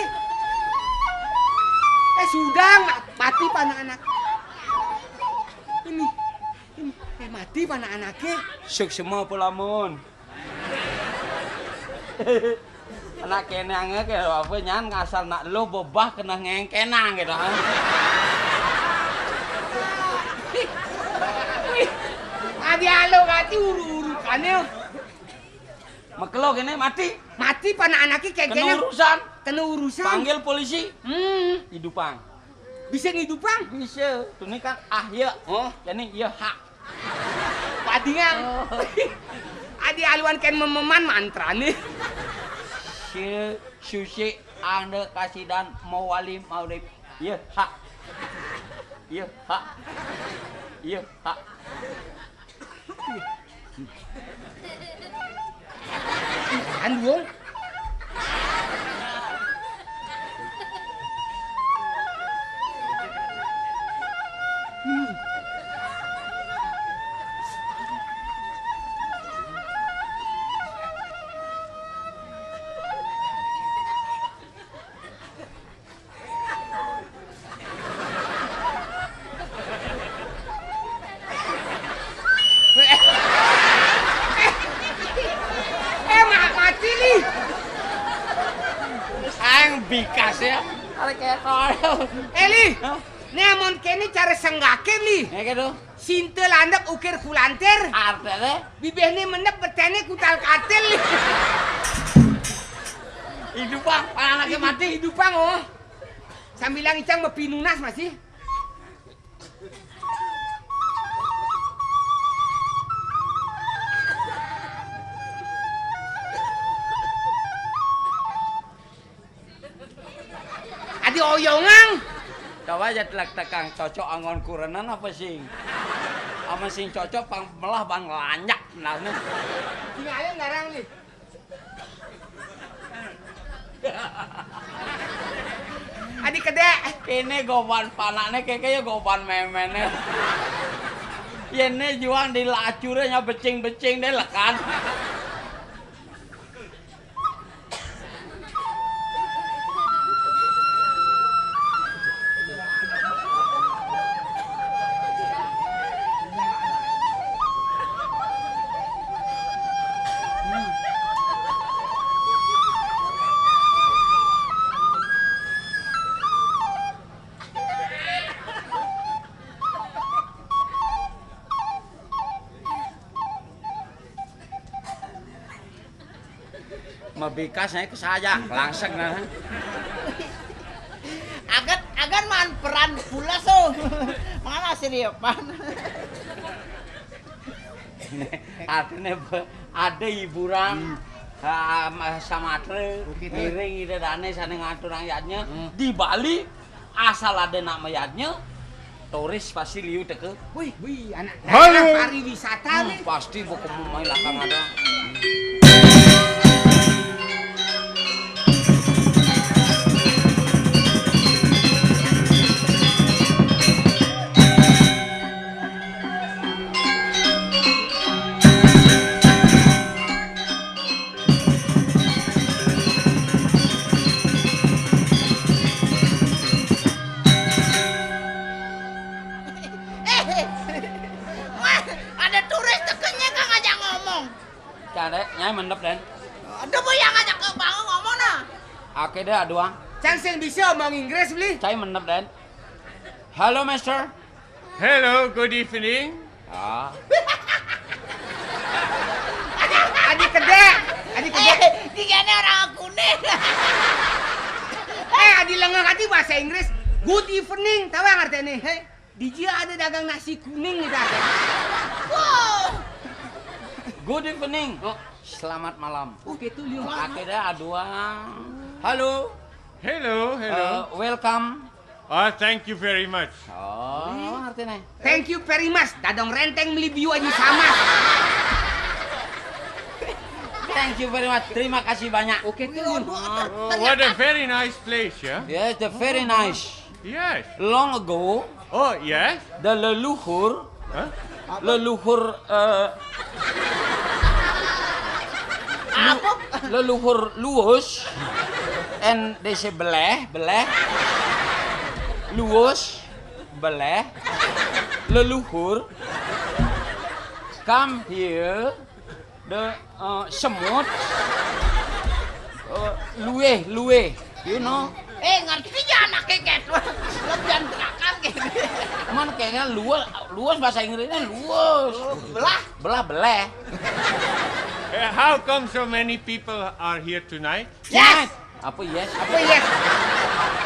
Eh, sudang, ma-, mati panaan aki. Ini, ini, eh, mati panaan aki. Suksma pelamun. Anak kéné angé ké apa nyan ngasal nak lo bebah kena ngéngkénang gitu. Adi alo mati uru-uru kané. Makelo kéné mati. Mati pana anaké kéné. Kena urusan. Kena urusan. Panggil polisi. Hmm. Idupang. Bisa ngidupang? Bisa. Tuh ini kan ah ya. Oh. Jadi ya hak. Padingan. Oh. Adi aluan kén mememan mantrané. Si susi anda kasidan mawali maurip. Iya, hak. Iya, hak. Iya, hak. Kan, Wong? Eh, ma-, mati, Li. Aing bikas ya. Ada kayak korel. Eh, Li. Hah? Né amun kéné cara senggaké, Li. Ya gitu. Sinta landep ukir kulantir. Artinya? Bibihné mendep beténé kutal katil, Li. Hidup, Bang. Anaknya mati. Hidup, Bang, oh. Sambilang icang mapinunas masih. Adi oyongang. Coba aja telak tekang cocok anggon kurenan apa sing? Ama sing cocok pang melah bang lanjak benarnya. Sing ayo ngarang nih. Adi kedé. Ini goban panaknya kayak kayak goban memennya. Yene juang di lacurnya becing-becing deh lekan. Mabikas naik ke saja, langsek nah. Agan, agan man peran pula so. Mana si Riepan? Artinya be-, ada hiburan, ah, ma-, samatra, oke, tuh. Ngiring ida dane sana ngatur rakyatnya. Hmm. Di Bali, asal ada nak mayatnya, turis pasti liu teke. Wih, wih, anak halo. Daerah pariwisata. Hmm, nih. Pasti buku main lakang ada. Eh, wah, ada turis tekenya kang ngajak ngomong. Cari, nyai mendep, Den. Ada boy yang ngajak ke bangun ngomong nah. Oke deh, aduh, ah. Cang sing bisa omong Inggris, beli. Cai mendep, Den. Halo, Mister. Hello, good evening. Ah. Adi kedé, adi kedé. Eh, digana orang kuning. Eh, adi lengah adi bahasa Inggris. Good evening, tahu ngerti nih? Hei, di dia ada dagang nasi kuning gitu. Wow. Good evening. Oh. Selamat malam. Oke tuh, Liu. Oke deh, aduh, ah. Halo. Hello, hello. Eh, welcome. Ah, thank you very much. Oh, artinya. Thank you very much. Dadong renteng beli biu aja sama. Thank you very much. Terima kasih banyak. Oke tuh. Oh, what a very nice place, ya. Yes, the very nice. Yes. Long ago, oh, yes. The leluhur, hah? Leluhur, eh, lu-, apa? Leluhur Luus, and they say beleh, beleh. Luus, beleh. Leluhur. Come here. The, eh, semut. Oh, luwih, luwih. You know? Eh, ngerti ya anak keket. Lebihan belakang gitu. Cuman kayaknya luwes, luwes bahasa Inggrisnya luwes. Belah. Belah, beleh. Uh, how come so many people are here tonight? Yes. Apa yes? Apa yes?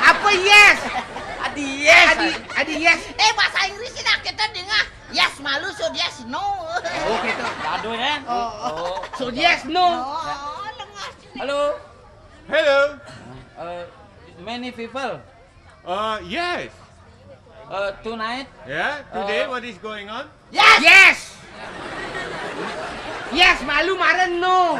Apa yes? Adi yes. Adi, adi yes. Eh, bahasa Inggris ini kita dengar. Yes malu, so yes no. Oh, gitu. Gaduh kan? Oh, oh. So yes no. Oh, lengah. Halo. Hello. Uh, many people. Uh, yes. Uh, tonight. Yeah. Today, uh, what is going on? Yes. Yes. Yes, malu maren no.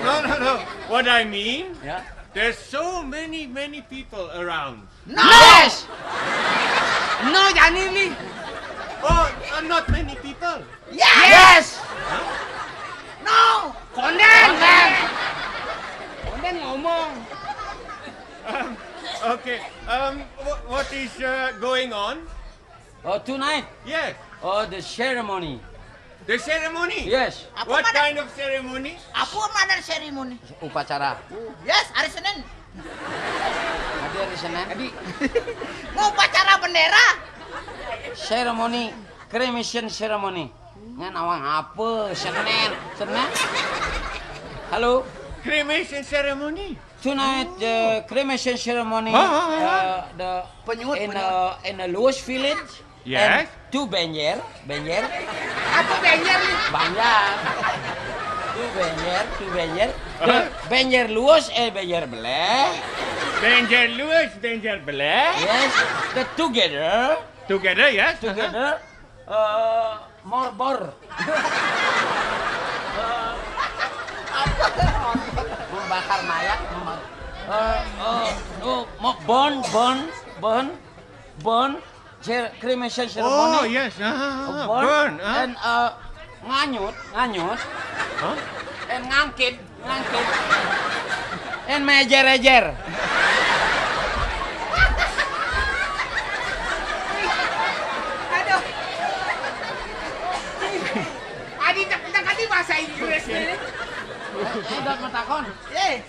No, no, no. What I mean, Ya. There's so many, many people around. No. Yes. No, jani ni. Oh, uh, not many people. Yes. No. Konden. Konden ngomong. Um, okay. Um, wh- what is uh, going on? Oh, tonight. Yes. Oh, the ceremony. The ceremony? Yes. What kind of ceremony? Apa mana ceremony? Upacara. Yes, hari Senin. Tadi hari Senin. Tadi. Mau upacara bendera. Ceremony, cremation ceremony. Ngan awang apa? Senin, Senin. Halo. Cremation ceremony. Tonight the cremation ceremony. Hah, hah, hah. Uh, the Penyuhut, in penyuhut. Uh, in the Luwes village. Yes. And to Benjer, Benjer. Apa Benjer ni? Banjar. To Benjer, to Benjer. The Huh? Benjer Luwes, eh Benjer Beleh. Benjer Luwes, Benjer Beleh. Yes. The together, Together, yes. together. Uh, morbor. Membakar mayat. Membakar. Uh, uh, uh, mo- bon, bon, bon, bon. Cer- cremation ceremony. Oh, yes. Ah, Bon. Burn. Ah. And uh, nganyut, nganyut. Huh? And ngangkit, ngangkit. And mejer-ejer. Aduh. Adi tak tak tadi bahasa Inggris ni. Eh, dot metakon. Eh,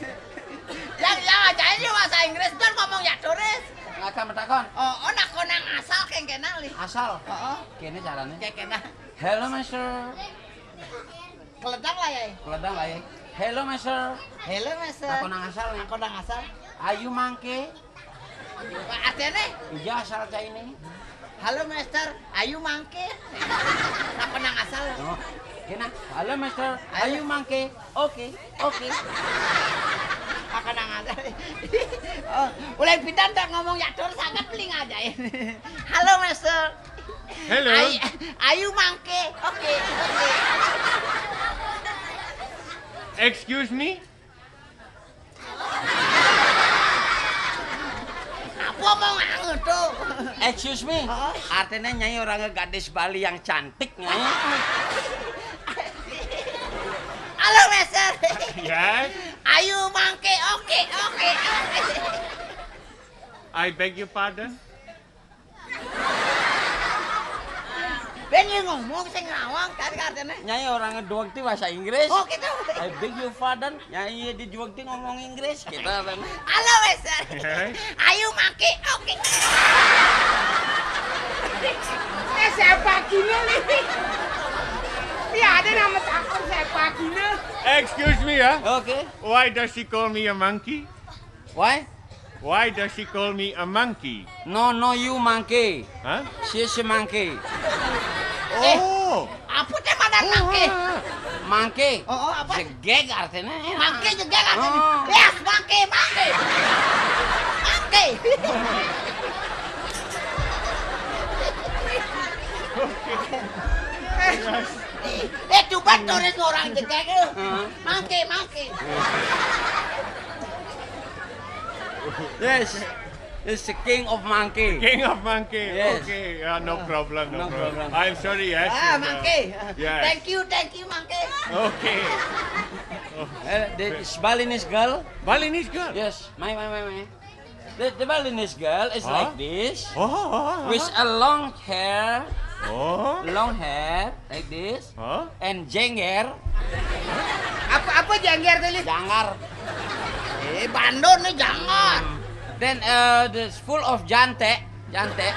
yang yang aja ini bahasa Inggris dan ngomong ya turis. Ngaka metakon. Oh, oh nak konang asal kengkenang li. Asal. Oh, Kene caranya. kengkenang. Hello, mister. Keledang lah ya. Keledang lah ya. Hello, mister. Hello, Mister. Aku nang asal nih. Aku nang asal. Ayu mangke. Artinya? Ija asal cai ini. Halo, Mister. Ayu mangke. Aku nang asal. Oh, kena. Halo, mister. Ayu mangke. Oke, oke. Aku nang asal. Oh, ulai pindah tak ngomong ya turis sangat peling aja ini. Halo, Mister. Hello. Ayu, ayu mangke. Oke, oke. Excuse me? Apa mau nganggur tuh? Excuse me. Artinya nyai orang gadis Bali yang cantik, nyai. Halo, Mister. Yes. Ayu mangke. Oke, oke, oke. I beg your pardon. Ben, you ngomong sing ngawang tadi katanya. Nyai orang ngeduak ti bahasa Inggris. Oh, gitu. I beg your pardon. Nyai di juak ti ngomong Inggris. Kita kan. Halo, Mister. Yes. Ayu mangke. Oke. Eh, siapa kini nih? Ya ada nama takut siapa kini. Excuse me, ya. Oke. Why does she call me a monkey? Why? Why does she call me a monkey? No, no, you monkey. Huh? She, she monkey. Oh. Apa teh mana mangke? Monkey. Oh, oh, apa? Jegeg artinya. Mangke juga kan? Oh. Yes, mangke, mangke. Mangke. Eh, coba turis orang jegeg. Mangke, mangke. Yes. It's the king of monkey. King of monkey. Yes. Okay. Yeah, no problem. No, No problem. problem. I'm sorry. Yes. Ah, uh, mangke. Yes. Thank you, thank you, mangke. Okay. Uh, this Balinese girl. Balinese girl. Yes. My, my, my, my. The, the Balinese girl is Huh? like this. Oh. Oh. Oh, With a long hair. Oh. Long hair like this. Huh? And jengger. Apa apa jengger tadi? Janggar. Eh, bandon nih jangan. Then uh, the full of jante, jante.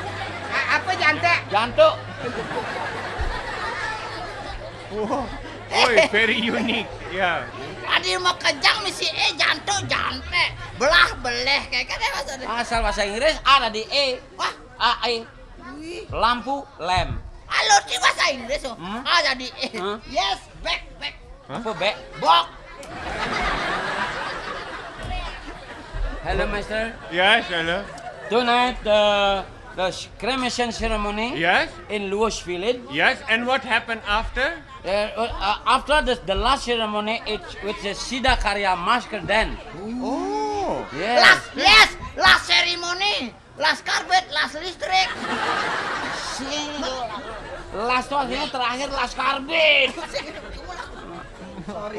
A- apa jante? Jantuk. Oh, oh, very unique. Yeah. Adi mau kejang misi eh jantuk jante. Belah beleh kayak kan ya maksudnya. Asal bahasa Inggris ada di E. Wah, A E. Wih. Lampu lem. Halo di bahasa Inggris oh. Hmm? Ada di E. Hmm? Yes, back back. Huh? Apa back? Bok. Hello, Mister. Yes, hello. Tonight the the cremation ceremony. Yes. In Luo's village. Yes, and what happened after? Uh, uh, after the, the last ceremony, it's with the Sida Karya masker then. Oh. Yes. Last, yes, last ceremony. Last carpet, last listrik. Last tuh akhirnya terakhir last carpet. Sorry.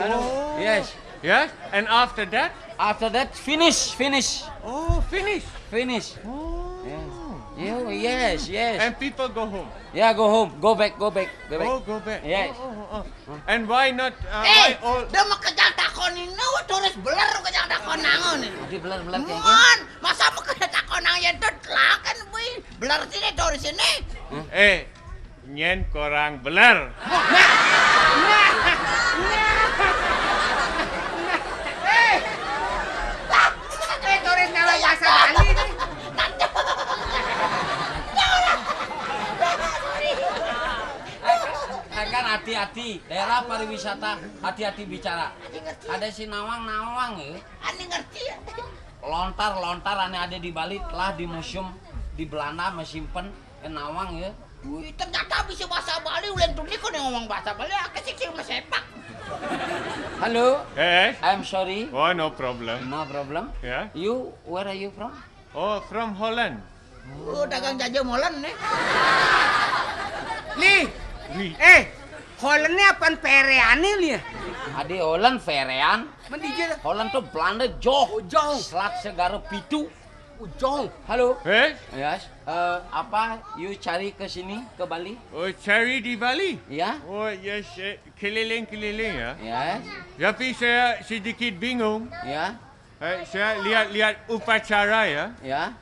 Yes. Yes, and after that? After that, finish, finish. Oh, finish. Finish. Oh. Yes. You, yes, yes. And people go home. Yeah, go home. Go back, go back, go back. Oh, go back. Yes. Oh, oh, oh. And why not? Uh, Eh, why all? Dia mau kejang takon ini, turis beler kejang takon nangon nih. Di beler-beler kayak Mon, masa mau kena takon nang yang tuh lah kan bui beler sini turis ini. Eh, nyen korang beler. Eh, turis nyalah bahasa Bali nih. Kan hati-hati, daerah pariwisata hati-hati bicara. Ada si nawang-nawang ya. Ani ngerti ya. Lontar-lontar ane ada di Bali telah di museum di Belanda mesimpan eh, nawang ya. Wih, ternyata bisa bahasa Bali, ulen tuni kok ngomong bahasa Bali, aku sih kira sepak. Halo, Eh? I'm sorry. Oh, no problem. No problem. Ya. You, where are you from? Oh, from Holland. Oh, dagang jaja molen nih. Nih, Wih. eh, Holland ini apaan pereane li ya? Adi Holland ferean. Mendijil. Holland tuh Belanda joh. Joh. Selat Segara Pitu. Ujong. Halo. Eh? Yes. Eh, apa you cari ke sini ke Bali? Oh, cari di Bali? Ya. Oh, yes, eh, keliling-keliling ya. Yes. Tapi saya sedikit bingung. Ya. Eh, saya lihat-lihat upacara ya. Ya.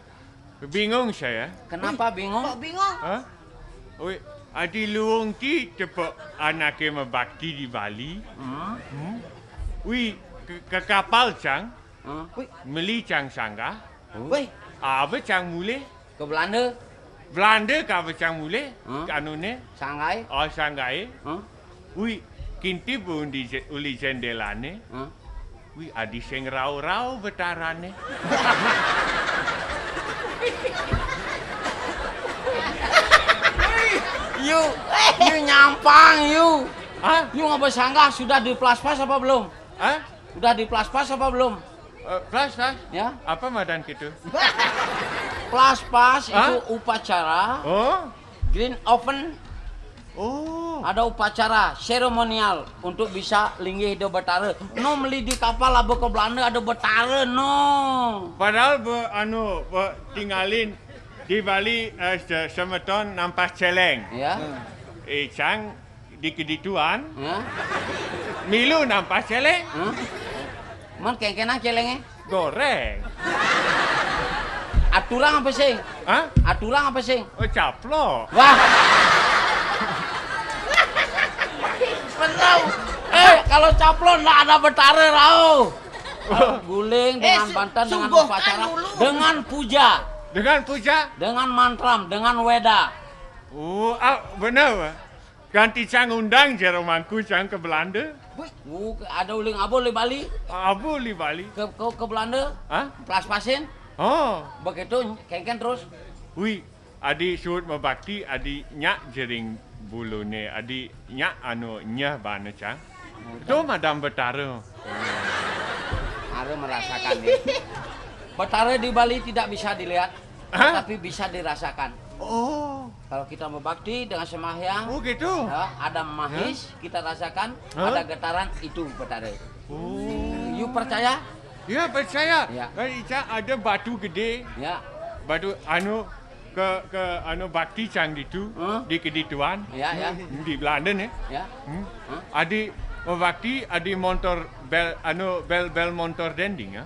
Bingung saya. Kenapa bingung? Kok bingung? Hah? Oi, adi luung ti tepuk anake mebakti di Bali. Hmm. Hmm? Ui, ke, ke kapal cang, Hmm. meli cang sanggah. Wih, Apa cang mulih? Ke Belanda. Belanda ka apa cang mulih? Hmm? Kanune? Sanggai. Oh, sanggai. Hmm? Ui, kintip uli je- uli jendelane. Hmm? Ui, adi sing rau-rau betarane. You, you nyampang you. Ah? You nggak bersanggah sudah di plaspas apa belum? Ah? Udah di plaspas apa belum? Eh, plus, plus. Ya. Apa madan gitu? Plaspas Hah? Itu upacara Oh. Green Oven Oh. Ada upacara seremonial untuk bisa linggih do betara. No meli di kapal abo ke Belanda ada betara no. Padahal be, anu be, tinggalin di Bali eh, se- semeton nampas celeng. Ya. Eh, cang di kedituan Ya. milu nampas celeng. Hah? Man kengkena celenge. Goreng. Aturang apa sing? Hah? Aturang apa sing? Oh, caplok. Wah. Benar. Eh, kalau caplok ndak ada betara rau. Guling dengan su- bantan dengan sungguhkan upacara dulu. Dengan puja Dengan puja. Dengan mantram Dengan weda. Oh, ah, benar. Ganti cang undang jero mangku cang ke Belanda. Uh, ada uling abo di Bali Abu di Bali. ke ke, ke Belanda Hah? Plaspasin Oh. Begitu kengken terus. Ui, adi suut mebakti adi nyak jering bulune adi nyak anu nyeh bana cang. Tu madam betara. Harus merasakan ya. Betara di Bali tidak bisa dilihat, Hah? Tapi bisa dirasakan. Oh. Kalau kita berbakti dengan sembahyang, Oh gitu. Ya, ada mahis kita rasakan, Hah? Ada getaran itu betara. Oh. You percaya? Ya percaya. Ya. Kan Ica ada batu gede. Ya. Batu anu ke ke anu bakti cang ditu Hah? Di kedituan. Ya, ya. Di Belanda nih. Ya. Hmm. Hah? Adi mebakti adi montor bel anu bel bel montor dending ya.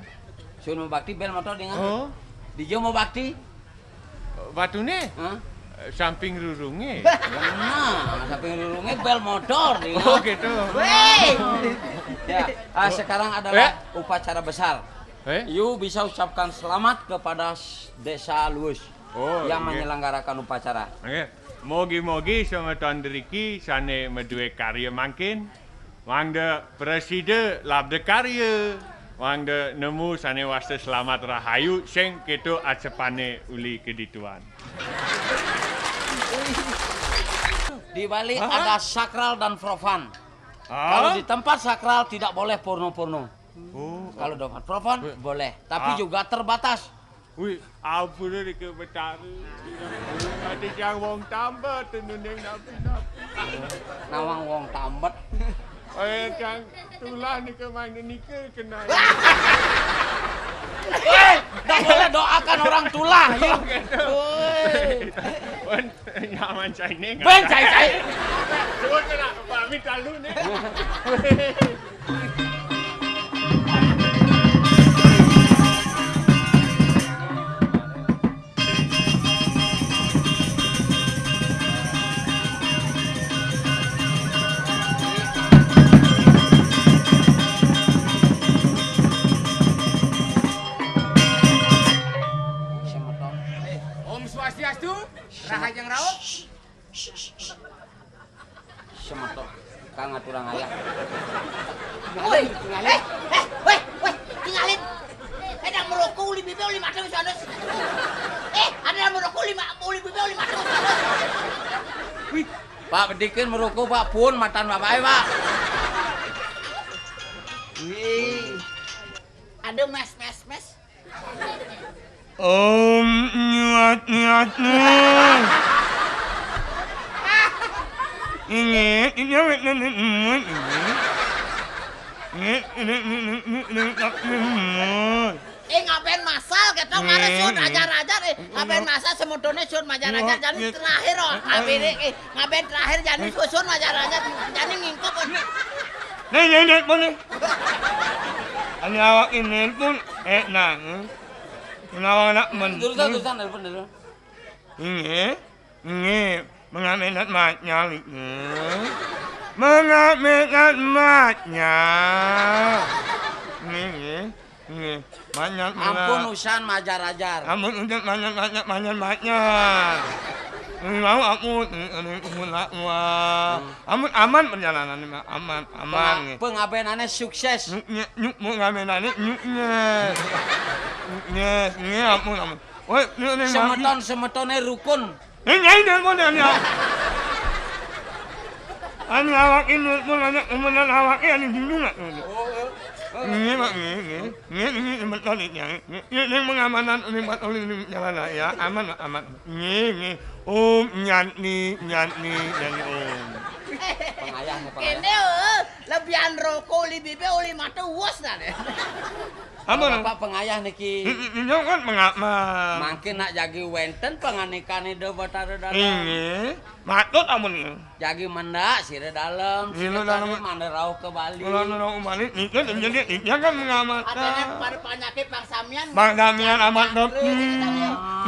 Suruh mau bakti bel motor dengan. Oh. Di mau bakti. Batuné? Hah? Samping rurungé. Benar, samping rurungé bel motor dengan. Oh, gitu. Wéh. Ya, ah, sekarang adalah upacara besar. Eh? You bisa ucapkan selamat kepada s-, Desa Luus yang menyelenggarakan upacara. Nggih. Mogi-mogi semeton driki sané madué karya mangkin, mangda prasida labda karya, mangda nemu sané wasta selamat rahayu sing kéto acepané uli kedituan. Di Bali ada sakral dan profan. Kalau di tempat sakral tidak boleh porno-porno. Oh, kalau di tempat profan boleh, tapi juga terbatas. Wih, ampun nika Betara. Ati tiang wong tambet nuning napi-napi. Nawang wong tambet. Eh, tiang tulah nika main nika kenal. Woi, tak boleh doakan orang tulah, ya. Oh, gitu. Woi. Pun nyaman cai ning. Ben cai-cai. Suwun kena pamit lalu nih. Om Swastiastu, Rahajeng Rauh. Semeton, kang aturang ayah. Woi, eh, eh, woi, woi, tingalin. Eh, ada merokok uli bibir uli mata wis anus. Eh, ada merokok uli ma-, uli bibir uli mata wis anus. Wih, Pak, bedikin merokok, Pak, pun matan bapak, Pak. Wih. Aduh, mes, mes, mes. Om nyuat nyuat nyuat. Ini, ini awet nenek muat ini. Ini, ini, ini, ini, ini, tak muat. Eh, ngapain masal gitu, mara sun ajar-ajar, eh, ngapain masal semudone sun ajar-ajar, jadi terakhir, oh, ngapain, eh, ngapain terakhir, jadi susun ajar-ajar, jadi ngingkop, oh. Nih, nih, nih, pun nih. Ini awak ini pun, eh, nah, hmm. Nawang nak men-, terusan, terusan, terusan, terusan. Nggih, nggih, mengaminat matnya niki. Mengaminat matnya. Nggih, nggih, nggih. Matnya, ampun, usan majar-ajar. Ampun, usan majar, majar, majar, matnya. Mau ampun, ampun, ampun, wah. Hmm. Ampun, aman perjalanan, aman, aman, nggih. Pengabenané sukses. Nyuk, nyuk, nyuk, mau ngabenané, nyuk, nyuk. Nyuk, nyuk, nggih, ampun, ampun. Woi, ini, ini, semeton, semetoné rukun. Ini, ini, ini, ini, ini. Anu awak ini pun banyak kemudian awak ini anu dulu nggak? Oh, oh, oh. Ini, Pak, ini, ini. Ini, ini, ini, betul ini, ya. Ini, ini pengamanan, ini buat oleh ini jalan, ya. Aman, Pak, aman. Ini, ini. Om, nyatni, nyatni, nyatni, om. Pengayah, pengayah. Kéné, eh, lebihan rokok, uli bibir, uli mata, uwes, nah, deh. Ampun. Bapak pengayah niki. Ini kan pengamat. Mangkin nak jagi wénten pangandikan Ida Batara Dalem. Inggih. Matur ampun. Jagi mendak sira dalem, sira dalem mandi rauh ke Bali. Kula nuruh ke Bali, niki jadi niki kan pengamat. Aténé pada panyakit Bang Samian. Bang Samian amat dok.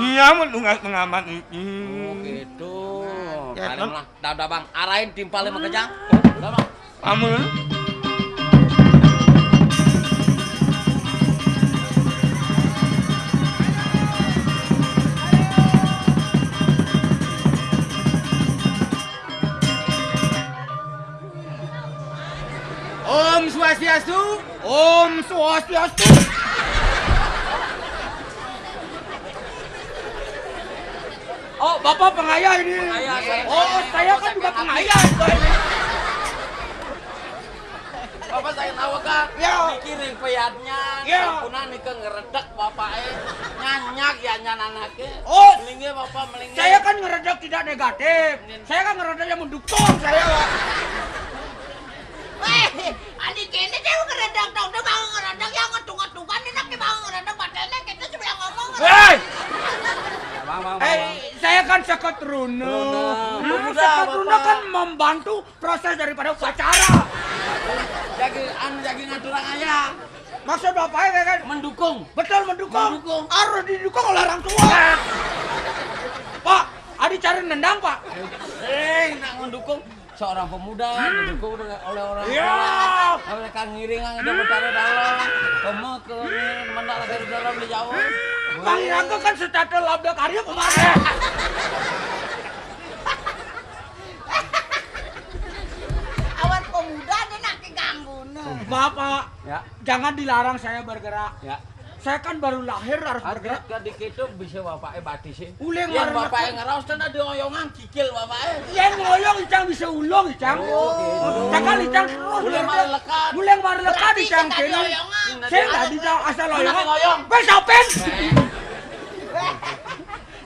Iya, ampun tugas pengamat niki. Oh, gitu. Ya, paling lah. Dah, dah, Bang, arahin timpalnya makejang. Dah, Bang. Amun. Om Swastiastu. Om Swastiastu. Oh, Bapak pengayah ini. Pengayah, saya. Oh, saya kan juga pengayah. Bapak saya tahu kan? Ya. Niki ring peyadnya, ya. Sampuna nika ngeredek Bapak, eh. Nyanyak ya nyan anaknya. Oh. Melingge Bapak, melingge. Saya kan ngeredek tidak negatif. Saya kan ngeredek yang mendukung saya, Pak. Wéh, adi kéné déh ngeredek dong, dia mau ngeredek yang ngetung-ngetungan, ini nak mau ngeredek, padahal kita sudah ngomong. Hei! Bang, bang, bang, eh, bang. Saya kan seketruna. Truna. Nah, seketruna kan membantu proses daripada upacara. Anu, jagi ngaturang ayah. Maksud bapaknya kan? Mendukung. Betul, mendukung. Mendukung. Harus didukung oleh orang tua. Pak, adi cari nendang, Pak. Eh, nak mendukung seorang pemuda, didukung oleh orang tua. Iya. Mereka ngiring, ada bertaruh dalam. Kamu ke mana, lagi di dalam, di jauh. Bang Iraga kan setata labda karya kemarin. Awan pemuda ada nak ganggu, nah. Maaf, Pak. Ya. Jangan dilarang saya bergerak. Ya. Saya kan baru lahir harus bergerak. Kadang itu bisa bapaknya batis, ya. Uling yang baru bapaknya ngeraos, kan ada oyongan kikil bapaknya. Yang ngoyong icang bisa ulung, icang. Oh, gitu. Cakal icang terus. Uling mari lekat. Uling mari lekat, icang kene. Sing tadi icang asal oyongan. Ngoyong. Wes, apen?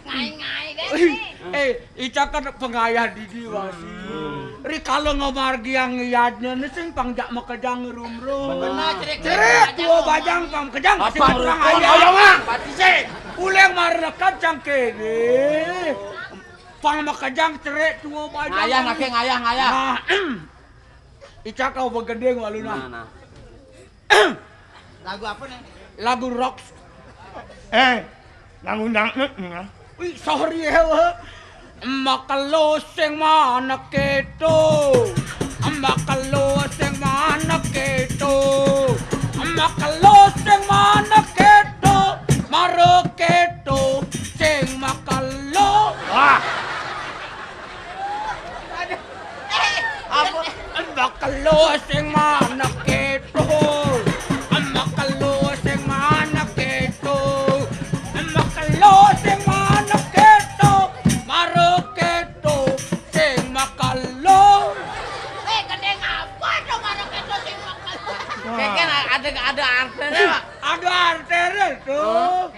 Ngai-ngai deh. Eh, Ica kan pengayah didi wasi. Rikala ngamargiang yadnya, né sing pang jak makejang rumrum. Bener, cerik, cerik, cerik, tua bajang pang makejang, apa sing rukun ayah. Oyongan, pati sih. Uling mari lekat cang kene. Pang makejang cerik tua bajang. Ngayah, nake ngayah, ngayah. Nah, Ica kau begending walu nah. Nah, nah. Lagu apa nih? Lagu rock. Eh, lagu dangdut nih, ya. Wih, sorry ya, wah. Makelo sing manèk kéto. Makelo sing manèk kéto. Makelo sing manèk kéto. Mara kéto sing makelo. Wah. Apa? Makelo sing manèk kéto. Makelo sing manèk kéto. Makelo sing manèk kéto. Mara kéto sing makelo. Eh, gending apa to mara kéto sing makelo? Wah. Kéngkén ada, ada artinya, Pak. Ada artinya to. Oh.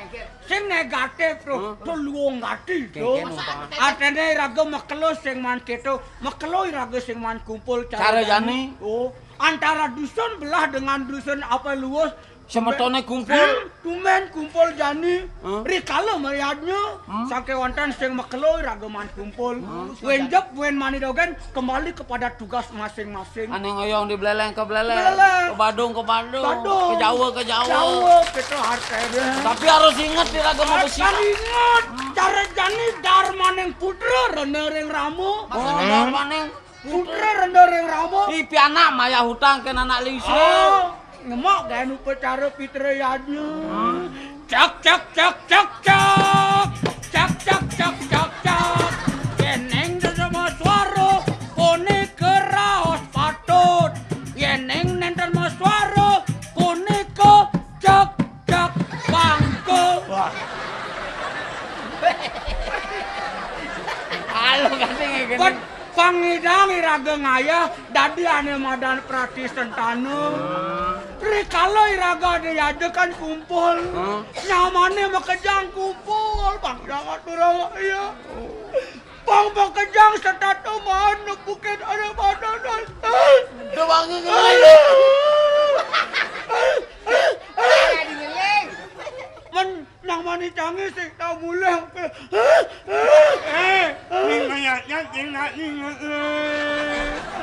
Sing negatif to, to luwung ati to. Kéngkén umpama. Artinya iraga makelo sing maan kéto, makelo iraga sing maan kumpul cara jani. Oh, antara dusun belah dengan dusun apa luwus. Semetoné kumpul. Hmm, tumbén kumpul jani. Rikala mayadnya, sakéwanten sing makelo iraga maan kumpul. Wénjep wén mani dogén kembali kepada tugas masing-masing. Ané ngoyong di beléléng ke beléléng, ke Badung ke Badung, ke Jawa ke Jawa. Jawa, kéto artinya. Tapi harus inget di raga mabesi. Kan inget, cara jani darmaning putra rena ring Rama. Maksudnya darmaning putra rena ring Rama. Ih, pianak mayah hutang kén anak lingsir. Oh, nyemak gén upacara pitra yadnya. Cak, cak, cak, cak, cak. Cak, cak, cak, cak, cak. Yéning sesama suara, punika raos patut. Yéning nénten masuara, punika cak, cak, bangka. Wah. Halo, ganti ngene. Pangidang iraga ngayah dadi ané madan pratisentana. Rikala iraga ada yada kan kumpul. Nyamané makejang kumpul, pangidang aturang ngayah. Pang makejang setata maan nepukin ada madan. Udah wangi ngeli. Ada di ngeling. Men Nang mani cangé sing tau mulih. Eh, ning mayatnya sing nak ninget.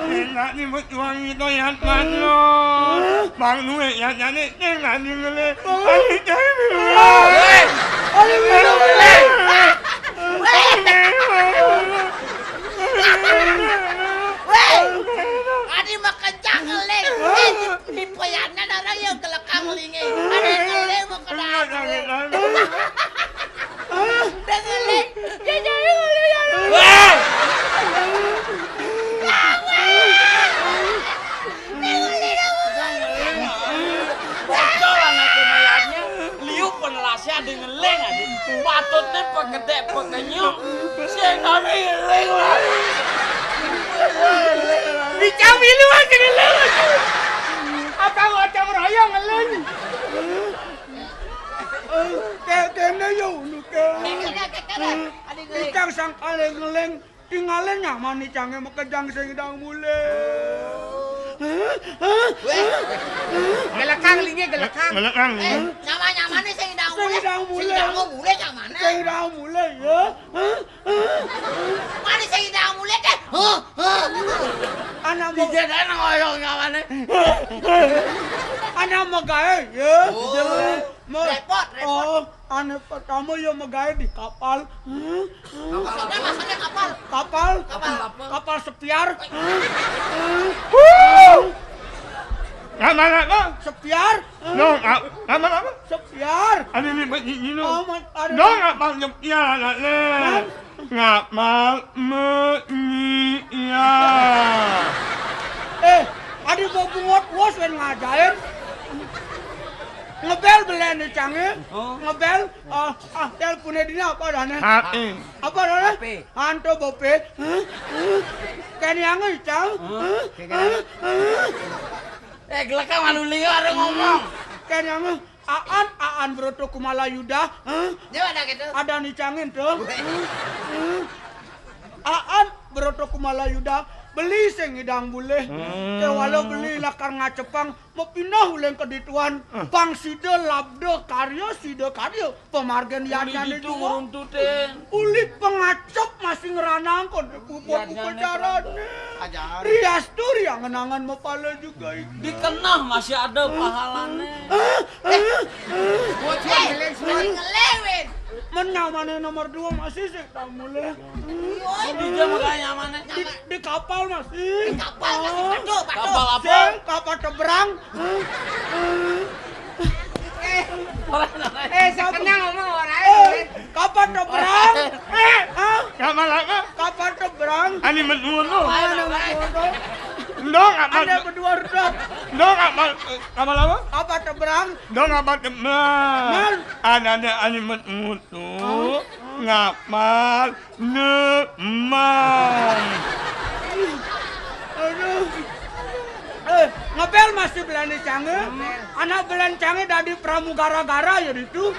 Sing nak ninget wong itu yat mano. Bang nuwe yat jane sing nak ninget. Ani cai. Wéh! Wéh! Adi makejang ngeling. Éh, di, di poyangan orang yang kelekang lingé. Ada yang ngeling mau kena. Udah ngeling. Ya, jangan ngeling, ya. Wéh! Bocor anaknya mayatnya. Liu pengelasnya ada ngeling aja. Patutnya pegedé pekenyuk. Sing ada ngeling lagi. Dicambi lu aja ngeling. Apa gotong royong ngeling? Kéné yo ngono ké. Ada ngeling. Icang sangkal ngeling. Tingalin nyamané cangé makejang sing ndang mulih. Wéh. Gelekang lingé, gelekang. Gelekang lingé. Eh, nyama-nyamané sing ndang mulih. Sing ndang mulih. Sing ndang mulih nyamané. Sing ndang mulih ya. Mani sing ndang mulih deh. Hah? Hah? Anak mau Dijagain ngoyong kawannya. Anak mau gaé, ya. Oh. Mau Repot, repot. Oh, anak pertama ya mau gaé di kapal. Hmm? Kapal apa? Maksudnya, maksudnya kapal. Kapal. Kapal apa? Kapal sepiar. Wuh! Nama apa? Sepiar. No, a-, nama apa? Sepiar. Ada di masjid ini. Oh, mas-, ada Dong, di apa sepiar, anak, nih? Hah? Ngapal menyi ya. Eh, adi bobungot wos wen ngajain. Ngebel belen nih canggih. Oh. Ngebel, ah, ah, teleponnya dina apa dana? H P. Apa dana? H P. Anto bope. Hah? Hah? Kene yang ngecang. Hah? Hah? Hah? Eh, gelek malu liar ngomong. Kene yang Aan, Aan Broto Kumala Yuda. Hah? Dia ada gitu. Ada nih cangin tuh. Hah? Hah? Aan Broto Kumala Yuda beli sing idang bulih. Hmm. Ke walau beli lakar ngacepang, mau pindah uling ke dituan. Hmm. Pang sida labda karya, sida karya. Pemargen yadnyane juga. Uli pengacep masih ngeranang kon pupuk upacarane. Ajar. Rias tu riangen-angen mepala juga itu. Dikenah masih ada pahalane. Hah? Hah? Bocah ngeleng sulit ngelewin. Men nyamane nomor dua masih sih tak mulai. Di jam kaya nyamane. Di, di kapal masih. Di kapal masih. Batu, batu. Kapal apa? Sing, kapal tebrang. Eh, eh, siapa? Tenang, ngomong orang. Eh, kapan tebrang? Eh, ah? Kapan apa? Kapan tebrang? Ani menurut. Mana menurut? Ndong apa? Anda berdua redak. Ndong apa? Kapan apa? Kapan tebrang? Ndong apa tebrang? Man. Ada, ada ani menurut. Hah? Ngapal Nemang. Aduh. Eh, ngebel masih belani cange. Anak belan cange dadi pramugara-gara ya ditu.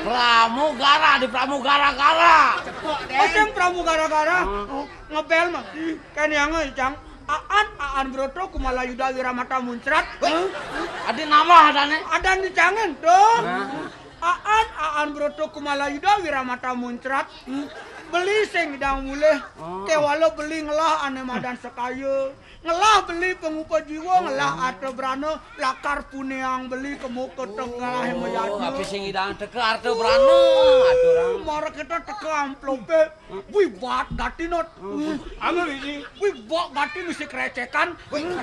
Pramugara di pramugara-gara. Cepok, Den. Oseng pramugara-gara. Hmm. Oh, ngebel masih. Kan yang cang. Aan, Aan Broto, Kumala Yuda, Wiramata Muncrat. Wih, adi nama adane? Adan di cangen tuh. Nah. Aan, Aan Broto Kumala Yuda Wiramata Muncrat. Beli sing idang mulih. Oh. Kewala beli ngelah ane madan sekaya. Ngelah beli pengupa jiwa, ngelah arta brana, lakar puneang beli kemu ke tengah mayadnya. Tapi sing idang teka arta brana, aturang. Mara kita teka amplope. Wih, bat gati not. Anu ini. Wih, bat gati mesti kerecekan. Wih.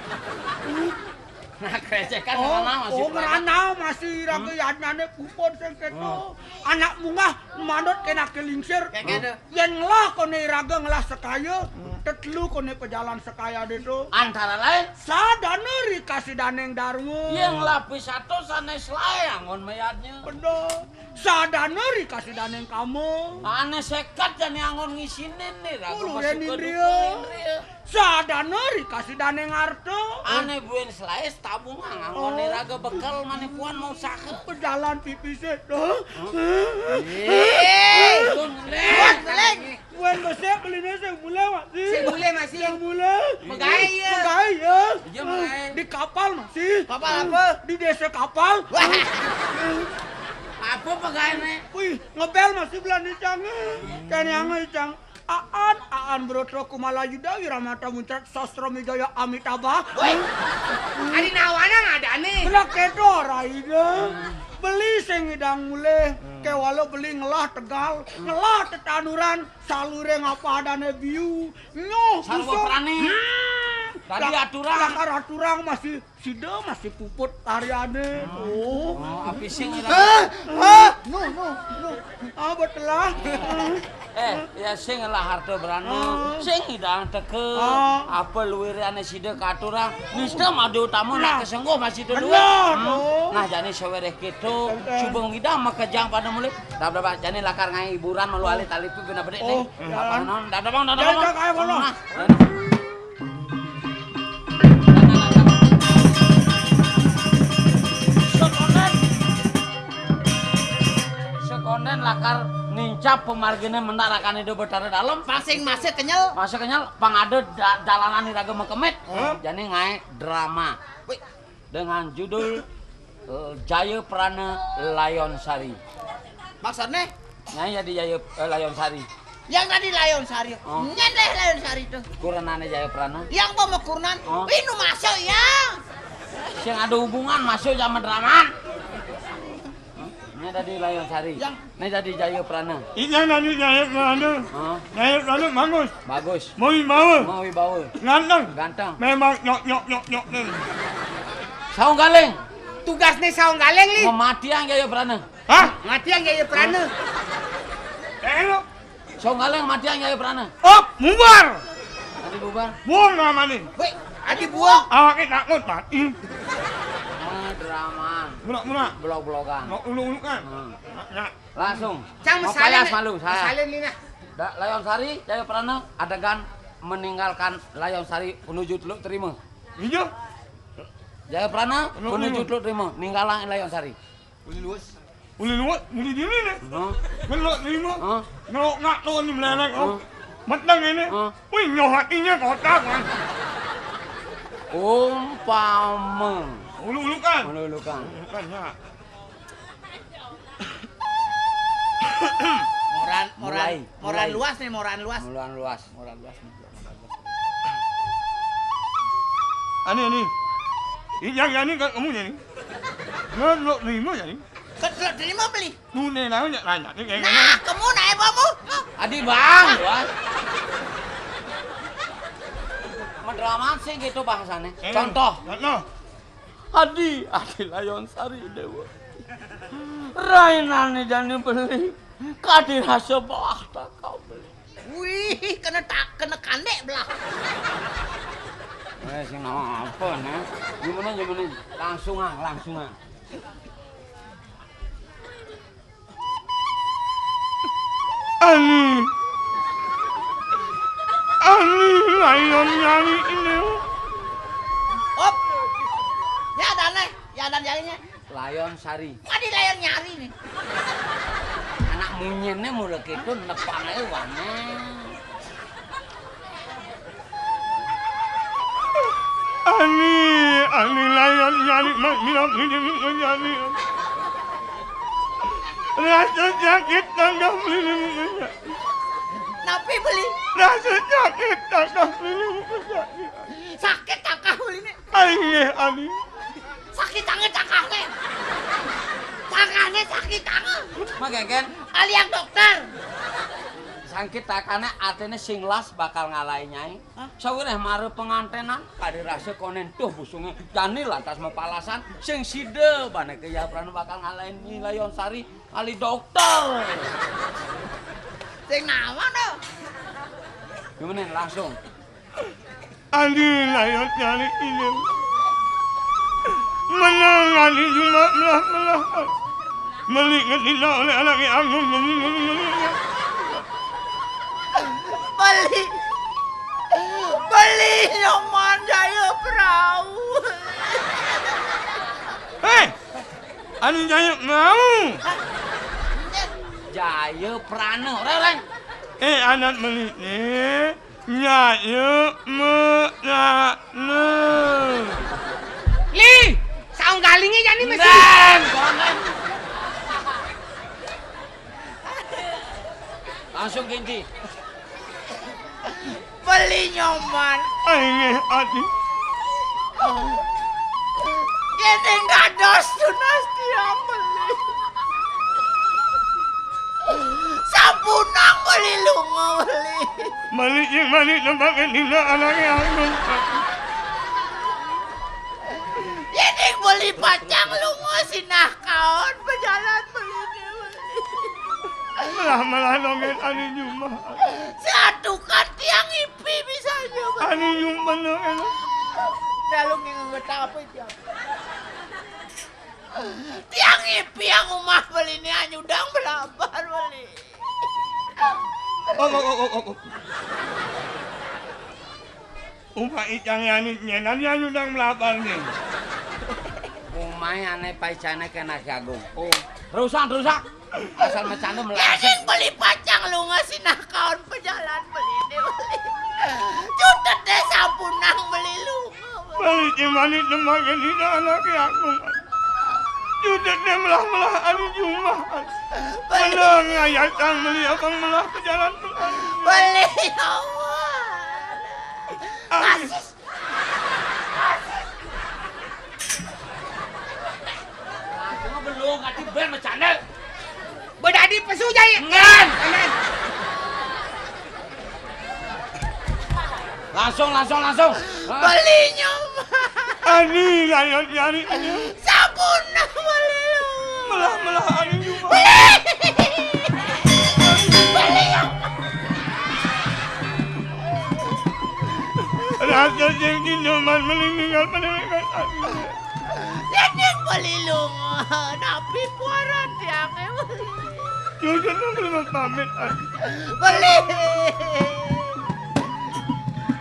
Nah, kerecekan. Oh, ngeranau masih, oh, ngeranau masih iraga yadnyane puput sing keto. Oh. Anak munggah manut kena kelingsir. Kayak gitu. Yen ngelah kone iraga ngelah sekaya, tetelu kone pejalan sekaya deto. Antara lain? Sadana rikasidaning darma. Yen ngelah pisato sanes lae anggon mayadnya. Bener. Sadana rikasidaning kama. Ane seket jane anggon ngisinin nih, raga. Ulu masih yen indria. Indria. Sadana rikasidaning arta. Ane buin selaes tabungan anggon nih, raga bekel mane puan mau usaha. Pejalan pipise. Hah? Eh, lu ngeling. Ngeling. Wen besek beline sing mulai, Mak. Sing mulai masih. Sing mulai. Megawe, ya. Megawe, ya. Iya, megawe. Di kapal masih. Kapal apa? Di desa kapal. Wah. Apa pegawe, Nek? Wih, ngebel masih belani cang. Kan yang cang. Aan, Aan Broto Kumala Yuda Wiramata Muncrat Sastra Mijaya Amitabha. Woi. Adi nawana ngadane. Belah keto raine. Beli sing idang mulih. Kewala beli ngelah tegal, ngelah tetanuran, salure ngapa adane biu. Nyuh, sarwa kusuk. Prane. Hmm. Tadi lak-, aturang. Lakar aturang masih, sida masih puput karyane. Oh. Oh, api sing ira. Hah? Hah? No, no, no. Ah, betelah. Eh, ya sing lah harta berana. Ah. Sing idang teke. Ah. Apa luwirane sida katurang. Nista madu utama nak kesengguh masih dulu. Benar, oh. Nah, jane sawereh keto, coba ngidang makejang pada mulih. Dah, dah, dah, jane lakar ngai hiburan malu alih tali tu bina bedik nih. Oh, apa non? Dah, dah, bang, dah, dah, bang. Dah, dah, bang. Nah, nah. Sekonden. Sekonden lakar nincap pemargine mendak rakane do Betara Dalem. Masing masih kenyel. Masih kenyel, pang ada da-, dalanan iraga mekemit. Hah? Jane ngai drama. Wih. Dengan judul, eh, Jaya Prana Layon Sari. Maksudnya? Nyai jadi Jaya, eh, Layon Sari. Yang tadi Layon Sari. Oh. Nyén deh Layon Sari to. Kurenané Jayaprana. Yang pemekurenan. Oh. Ih, nu masuk ya. Sing ada hubungan masuk sama Draman. Ini tadi Layon Sari. Yang ini tadi Jayaprana. Ini yang tadi Jayaprana. Oh. Jayaprana bagus. Bagus. Mau dibawa. Mau dibawa. Ganteng. Ganteng. Memang nyok nyok nyok nyok nih. Saung Galing. Tugasnya Saung Galing nih. Mematian Jayaprana. Hah? Matian Jayaprana. Eh, lo. Saung Galing matian Jayaprana. Oh, bubar. Tadi bubar. Buang nama nih. Weh, adi buang. Awaknya takut mati. Ah, drama. Mula-mula. Blok-blokan. Mau ulu-ulu kan? Hmm. Nah, nah. Langsung. Cang mau mesalin payas nih. Malu, saya. Mesalin nih nah. Da, Layon Sari, Jayaprana, adegan meninggalkan Layon Sari menuju Teluk Terima. Iya. Jayaprana menuju Teluk Terima, ninggalan Layon Sari. Uli luas. Uli luas, uli diri nih. Hah? Teluk Terima. Hah? Ngelok ngak tuh nih melereng, oh. Hah? Meteng ini. Hah? Wih, nyoh hatinya kotak kan. Umpama. Ulu-ulu kan? Ulu-ulu kan. Ulu kan ya. Moran, moran, mulai, moran mulai. Luas nih, moran luas. Moran luas. Moran luas nih. Ani, ani. Ini yang ani kan kamu jadi. Ngelok terima jadi. Ketelok terima beli. Tuh nih nanya nanya nih kayak nah, kamu naik apa mu? Adi bang, bang. Madraman sih gitu bahasanya. Eh, contoh. Contoh. Adi, adi Layon Sari Dewa. Rainane jani beli. Kadi rasa bawah tak kau beli. Wih, kena tak kena kandek belah. Eh, sing nama apa nih? Gimana gimana? Langsung ah, langsung ah. Ani. Ani, Layon nyari ini. Op. Ya ada nih, ya ada nyarinya. Layon Sari. Madi Layon nyari nih. Anak munyene mulai gitu nepang aja warna. Ani, ani Layon nyari mak bilang ini menjadi. Rasa sakit tanggap ini menjadi. Napi beli? Rasa sakit tanggap ini menjadi. Sakit tanggap beli nih. Aing nggih, Ani. Sakit tangan cakahnya. Tangannya sakit tangan. Magegen. Alias dokter. Sangkit takane artinya sing las bakal ngalahin nyai. Hah? Sawiréh mara pengantenan kadi rasa konen tuh busungnya jani lantas mapalasan sing sida bane ke Jayaprana bakal ngalahin Nyi Layon Sari ali dokter. Sing nama tuh? Gimana langsung? Adi Layon nyari ini. Menang adi cuma melah-melah. Meli ngetina oleh anak yang agung. Beli. Beli nyoman jaya perahu. Hei, anu jaya mau. Jayaprana, orang-orang. Eh, anak meli nih. Nyak, yuk, mek, nyak, ne. Li, saung galingnya jani masih. Nen, konen. Langsung ganti. Beli nyoman. Ayo, Adi. Ini nggak dos tunas dia beli. Sapunang beli lunga beli. Balik yang balik tempat yang tinggal anaknya aku. Ini beli pacang lunga sinah kaon pejalan beli dia beli. Malah malah nongin ani jumah. Satukan tiang ipi bisa aja beli. Ani jumah nongin. Lalu nginget apa itu? Tiang ipi yang umah beli ini anyudang belabar beli. Oh, oh, oh, oh, oh. Umah icang yani nyenan anyudang belabar nih. Umah ane paicane kena jagung. Oh. Rusak, rusak. Asal macanda melasik. Yang beli pacang lu ngasih nah kawan pejalan beli ini beli. Cutet deh sapunang beli lu. Beli cimani tembak ini anak aku. Judutné melah-melah ari jumah. Bener ngayatang beli abang melah ke jalan. Beli, ya Allah. Asis. Cuma belum, nanti ben bercanda. Bedadi pesu jai. Ngan. Ngan. Langsung, langsung, langsung. Beli nyoman. Ani, layot nyari. Sabun nah beli lu. Melah-melah ani juga. Beli. Beli nyoman. Rasa sing nyoman melindungan pendekat ani. Yadin beli lu. Napi kuaran tiangnya beli. Jujur, lu belum pamit, ah. Beli.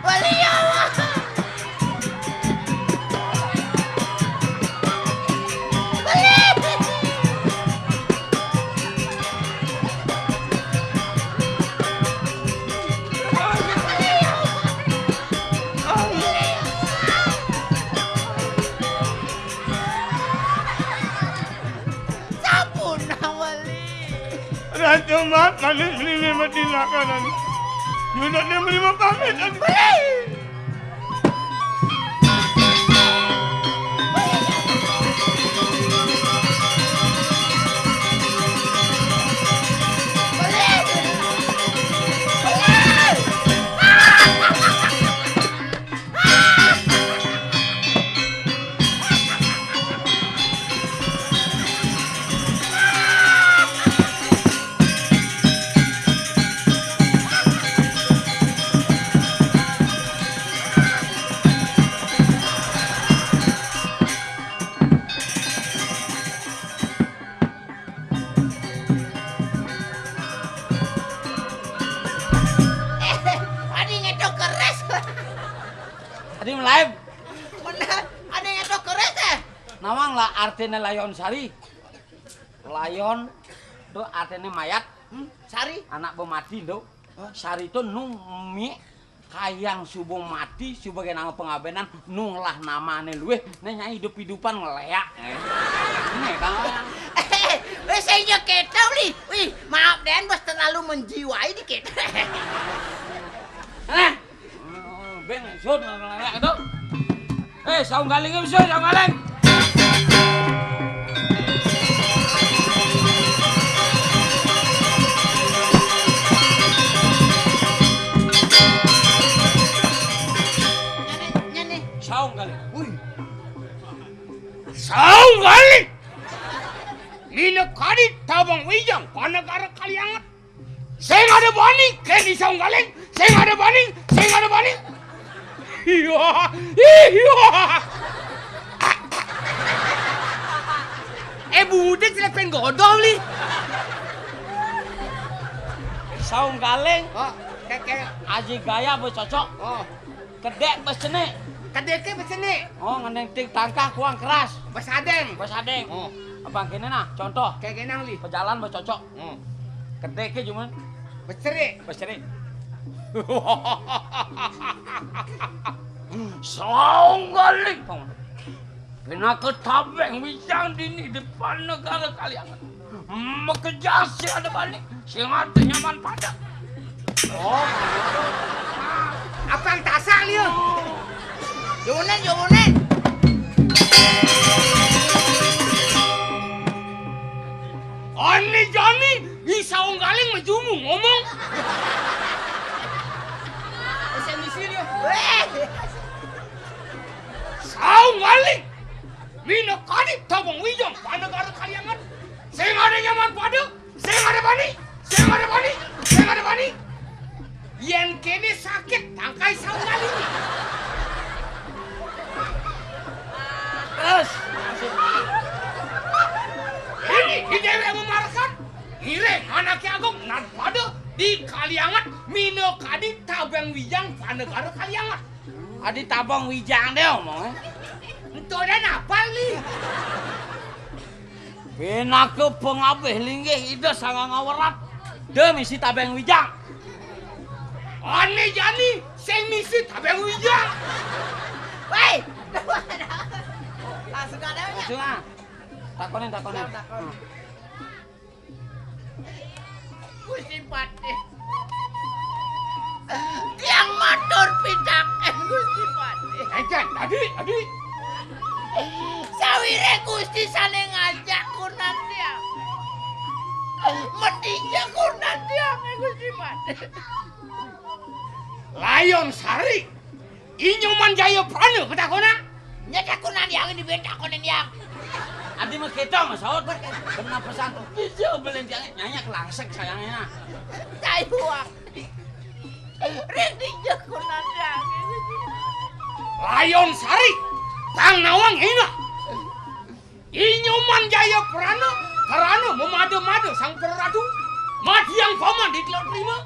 Beli, ya Allah. Beli. Sabun awali. Ratu mat manis lili mati lakanan. Yunat dia beli pamit. Beli. Eh, adi ngetok keres. Adi melaib. Bener, adi ngetok keres, eh. Nawang lah artinya layon sari. Layon tu artinya mayat. Hmm, sari. Anak bemati tu. Hah? Sari tu nu mi kayang suba mati, suba kena pengabénan, nu ngelah namané luih, né nyai idup-idupan ngeléak. Né kan. Eh, eh, sing kéto, Li. Wih, maaf, den, bos terlalu menjiwai dikit. Hah? Beng, sud, ngeléak tu. Eh, saung galing, eh, sud, saung galing. Nyane, nyane. Saung galing. Wih. Saung galing. Mina kadi tabang wijang panegara Kalianget. Sing ada bani, kén di saung galing. Sing ada bani, sing ada bani. Iya, iya. Eh, budek, silakan godol, Li. Saung galing. Oh, kéké. Aji gaya becocok. Oh. Kedék bés cenik. Kedéké bés cenik. Oh, ngeneng ting tangkah kuang keras. Bés adéng. Bés adéng. Oh. Abang kéné nah, contoh. Kayak genang, Li. Pejalan becocok. Oh. Kedéké cuman. Bés cerik. Bés cerik. Saung galing. Pinaka tabeng wijang dini di panegara Kalianget. Makejang sing ada bani, sing ada nyaman pada. Oh, apang tasak liu. Jonen, jonen. Ani jani, i saung galing majumu ngomong. Esen di sini. Wéh. Saung galing. Mina kadi tabang wijang panegara Kalianget. Sing ada nyaman pada, sing ada bani, sing ada bani, sing ada bani. Yén kéné sakit tangkai saung galing. Terus. Ini di déwék memarekan. Ngiring anaké agung nan pada di Kalianget mina kadi tabang wijang panegara Kalianget. Adi tabang wijang dé omongé. Ento dé napal ni. Pinaka pangabih linggih Ida Sang Hyang Wrat. Dé misi tabang wijang. Ané jani sing misi tabang wijang. Wéh. Langsung ada. Langsung ah. Takonin, takonin. Takon. Gusti Patih. Tiang matur pitaken, Gusti Patih. Encen, adi, adi. Sawire Gusti sane ngajak kunan tiang. Mendinja kunan tiang, Gusti Patih. Layon Sari. Inyoman Jaya Prana ketakonan. Nyata kunan yang ini ben takonin yang. Adi mah kita mah saut. Benar pesan. Bisa belen tiang nyanyak langsek sayangnya. Taiwak. Ring di jakunan yang ini. Layon Sari, tang nawang hina. Inyoman Jaya Prana, karana memada-mada Sang Praratu. Matiang paman di telok terima.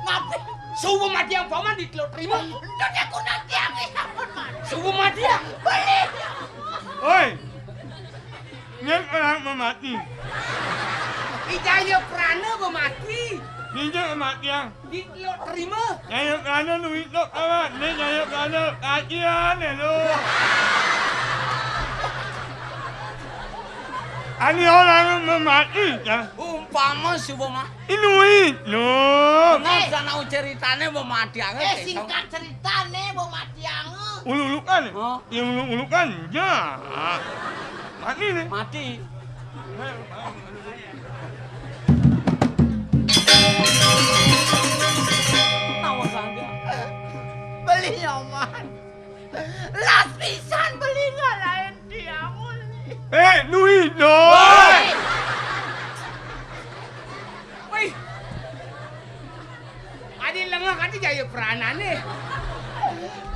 Napi? Suba matiang paman di telok terima. Entut aku nanti angin ampun man. Suba matiang. Beli. Oi. Nyek orang memati. I Jaya Prana memati. Ninja memati yang. Di telok terima. Nyayuk rana duit tu kawan. Ni nyayuk rana kacian ya tu. Ani orang memati ya. Umpama suba mah. Inuit no. Nah, sana ceritane memati anget. Eh, singkat ceritane memati anget. Ulu-ulukan. Oh. Yang ulu-ulukan. Ya. Mati ni. Mati. Tawa saja. Beli nyaman. Las pisan beli ngalahin dia muli. Eh, Nui, no. Woi. Wih. Adi lengah kan Jaya Pranane.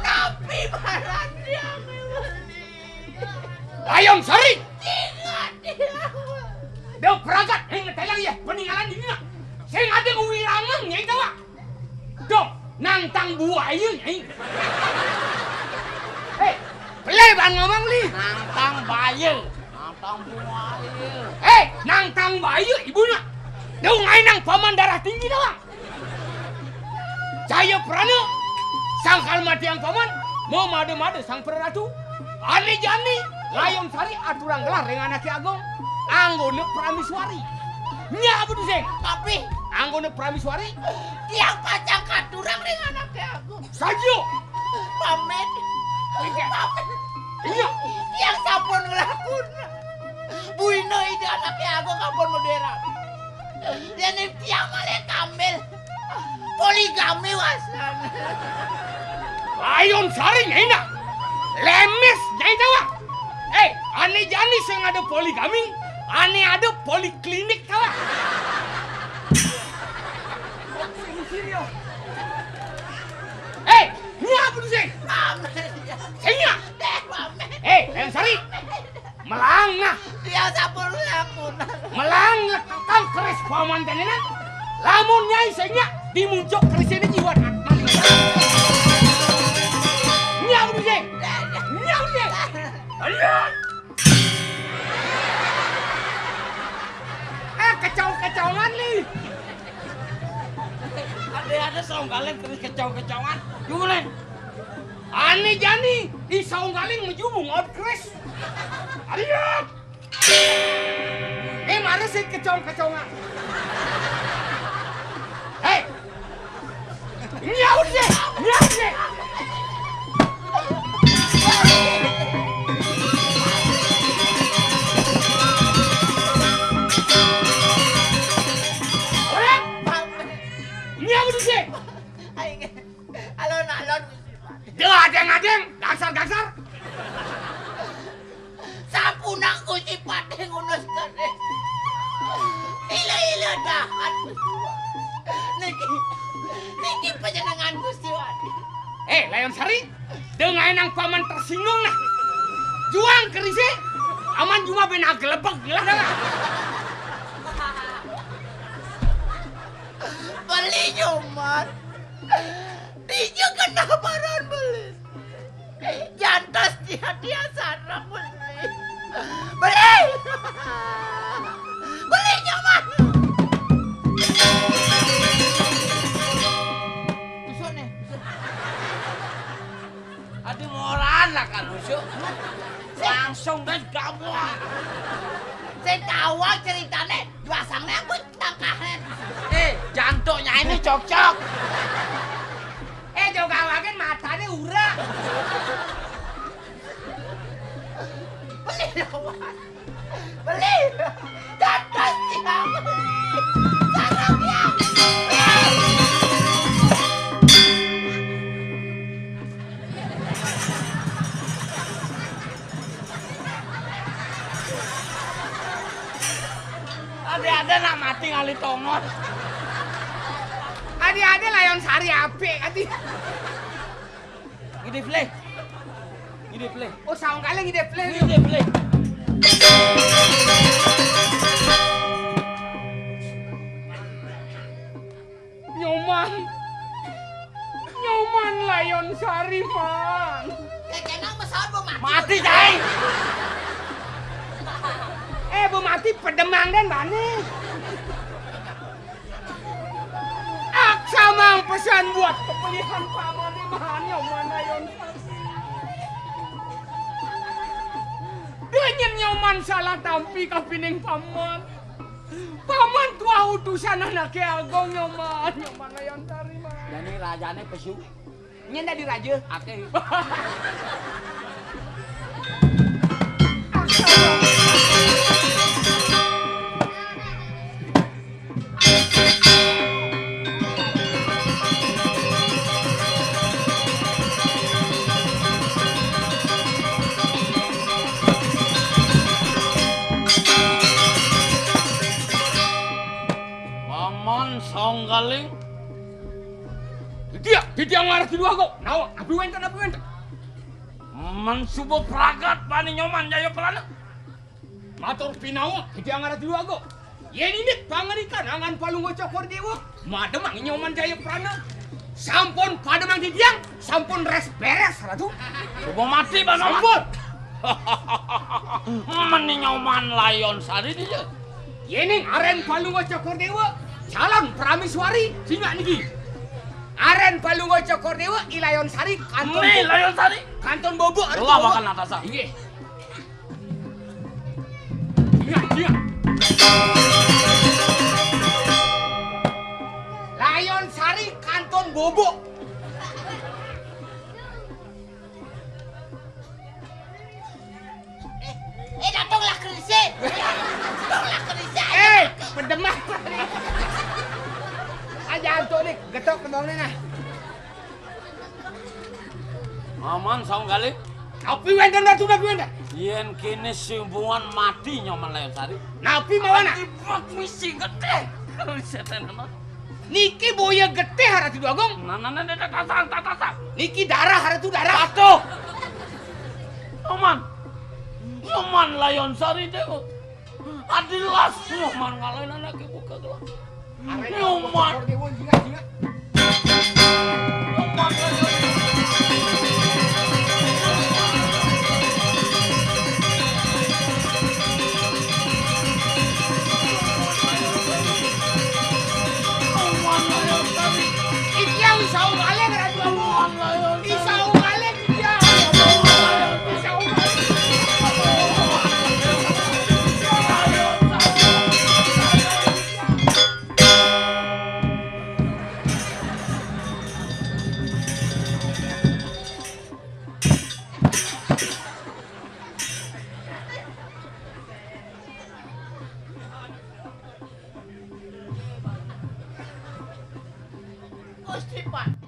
Napi baran dia muli. Layong Sari. Ingat dia. Dok pragat, heng telang ya, peninggalan dina. Sing ada wilangan nyai tawa. Dok, nangtang buaya nyai. Hei, pelai bang ngomong li. Nangtang baye. Nangtang buaya. Hei, nangtang baye ibuna. Dong ai nang paman darah tinggi tawa. Jaya Prana, sangkal matiang paman, memada-mada Sang Praratu. Ane jani, Layong Sari aturang gelar ring anake agung, anggone prameswari. Nya apa tuh, Sing? Tapi anggone prameswari, tiang pacang katurang ring anake agung. Saja. Pamit. Iya. Pamit. Iya. Tiang sampun nglakuna. Buina ida anake agung ampun modern. Yen tiang malih kambil. Poligami wasana. Layong Sari nyai nah. Lemes nyai tawa. Eh, ane jani sing ada poligami, ane ada poliklinik tawa. Eh, ini apa tuh, Sing? Sing ya? Eh, Layong Sari. Melang nah. Dia sampun lakukan. Melang lekekang keris paman tenenan. Lamun nyai sing nya dimuncuk keris ini jiwa nak mati. Nyau di sing. Nyau di sing. Ayo. Eh, kecong-kecongan nih. Ada, ada songgaleng keris kecong-kecongan. Julen. Ane jani, i songgaleng meju bungot keris. Ayo. Eh, mana sih kecong-kecongan? Hei. Nyaut deh, nyaut deh. Orang. Nyaut deh. Aing alon-alon. Dia adeng-adeng, gangsar-gangsar. Sampunang Gusti Patih ngunus keris. Ila-ila dahat. Niki, niki panjenengan Gusti Patih. Eh, Layong Sari, dengain nang paman tersinggung nah. Juang kerise, aman cuma ben agelebeg lah. Beli nyoman. Dija kenaparan beli. Jantos dia-dia sareng beli. Beli. Beli nyaman. Usuk nih. Adi moran lah kan usuk. Langsung deh gabung. Sing tau ceritane, dua sangne aku tangkahne. Eh, jantungnya ini cocok. Eh, jogawagen matane ura. Beli, Wan. Beli. Dados, Tiang. Sarang, Tiang. Ade-ade nak mati ngalih tongos. Ade-ade Layon Sari apik ati. Ngidih pelih. Ngidih pelih. Oh, saung kalih ngidih pelih. Ngidih pelih. Nyoman. Nyoman Layon Sari, Man. Kekenang mesaut, Bu, mati. Mati, cai. Eh, Bu, mati pedemang den bani. Aksa mang pesan buat kepelihan paman, Man, Nyoman Layon Sari. Denyen Nyoman salah tampi kapining paman. Paman tuah utusan anake agung, Nyoman. Nyoman Layon Sari, Man. Jani rajane pesu. Nyen dadi raja. Ake. Paman Sanggaling. Dia, dia ngarah di luar kok. Nawa, abi wenten, abi wenten. Men suba pragat bani Nyoman Jayaprana. Matur pinawa, titiang Ratu Déwagung. Yén indik pangandikaning Palungguh Cokor Déwa, mademang Nyoman Jayaprana. Sampun pademang titiang, sampun res beres, Ratu. Coba mati, Bang. Sampun. Meni Nyoman Layon Sari dia. Yéning arén Palungguh Cokor Déwa, calon praméswari, singak niki. Arén Palungguh Cokor Déwa, I Layon Sari, kantun Nih, bobo. Layon Sari. Kantun bobo, Ratu. Lah, Déwa. Makan atas, ah. Inggih. Iya, iya. Layon Sari kantun bobo. Eh, eh, datanglah kerisik. Datanglah kerisik. Eh, pedemah. Aja antuk nih, getok kembangnya nah. Aman, saung kalih. Napi wénten, Ratu, napi wénten? Yén kéné sumbuhan mati Nyoman Layon Sari. Napi mawana? Dibak misi getih. Sétan ana. Niki boya getih, Ratu Déwagung. Nah, nah, nah, nah, tatasang, tatasang. Niki darah, Ratu, darah. Atuh. Nyoman. Nyoman Layon Sari, Déwa. Adilas Nyoman ngalahin anaké buka gelas. Nyoman. Nyoman. Iki yang bisa balik, Ratu Abu. Bisa balik. Gusti Pan.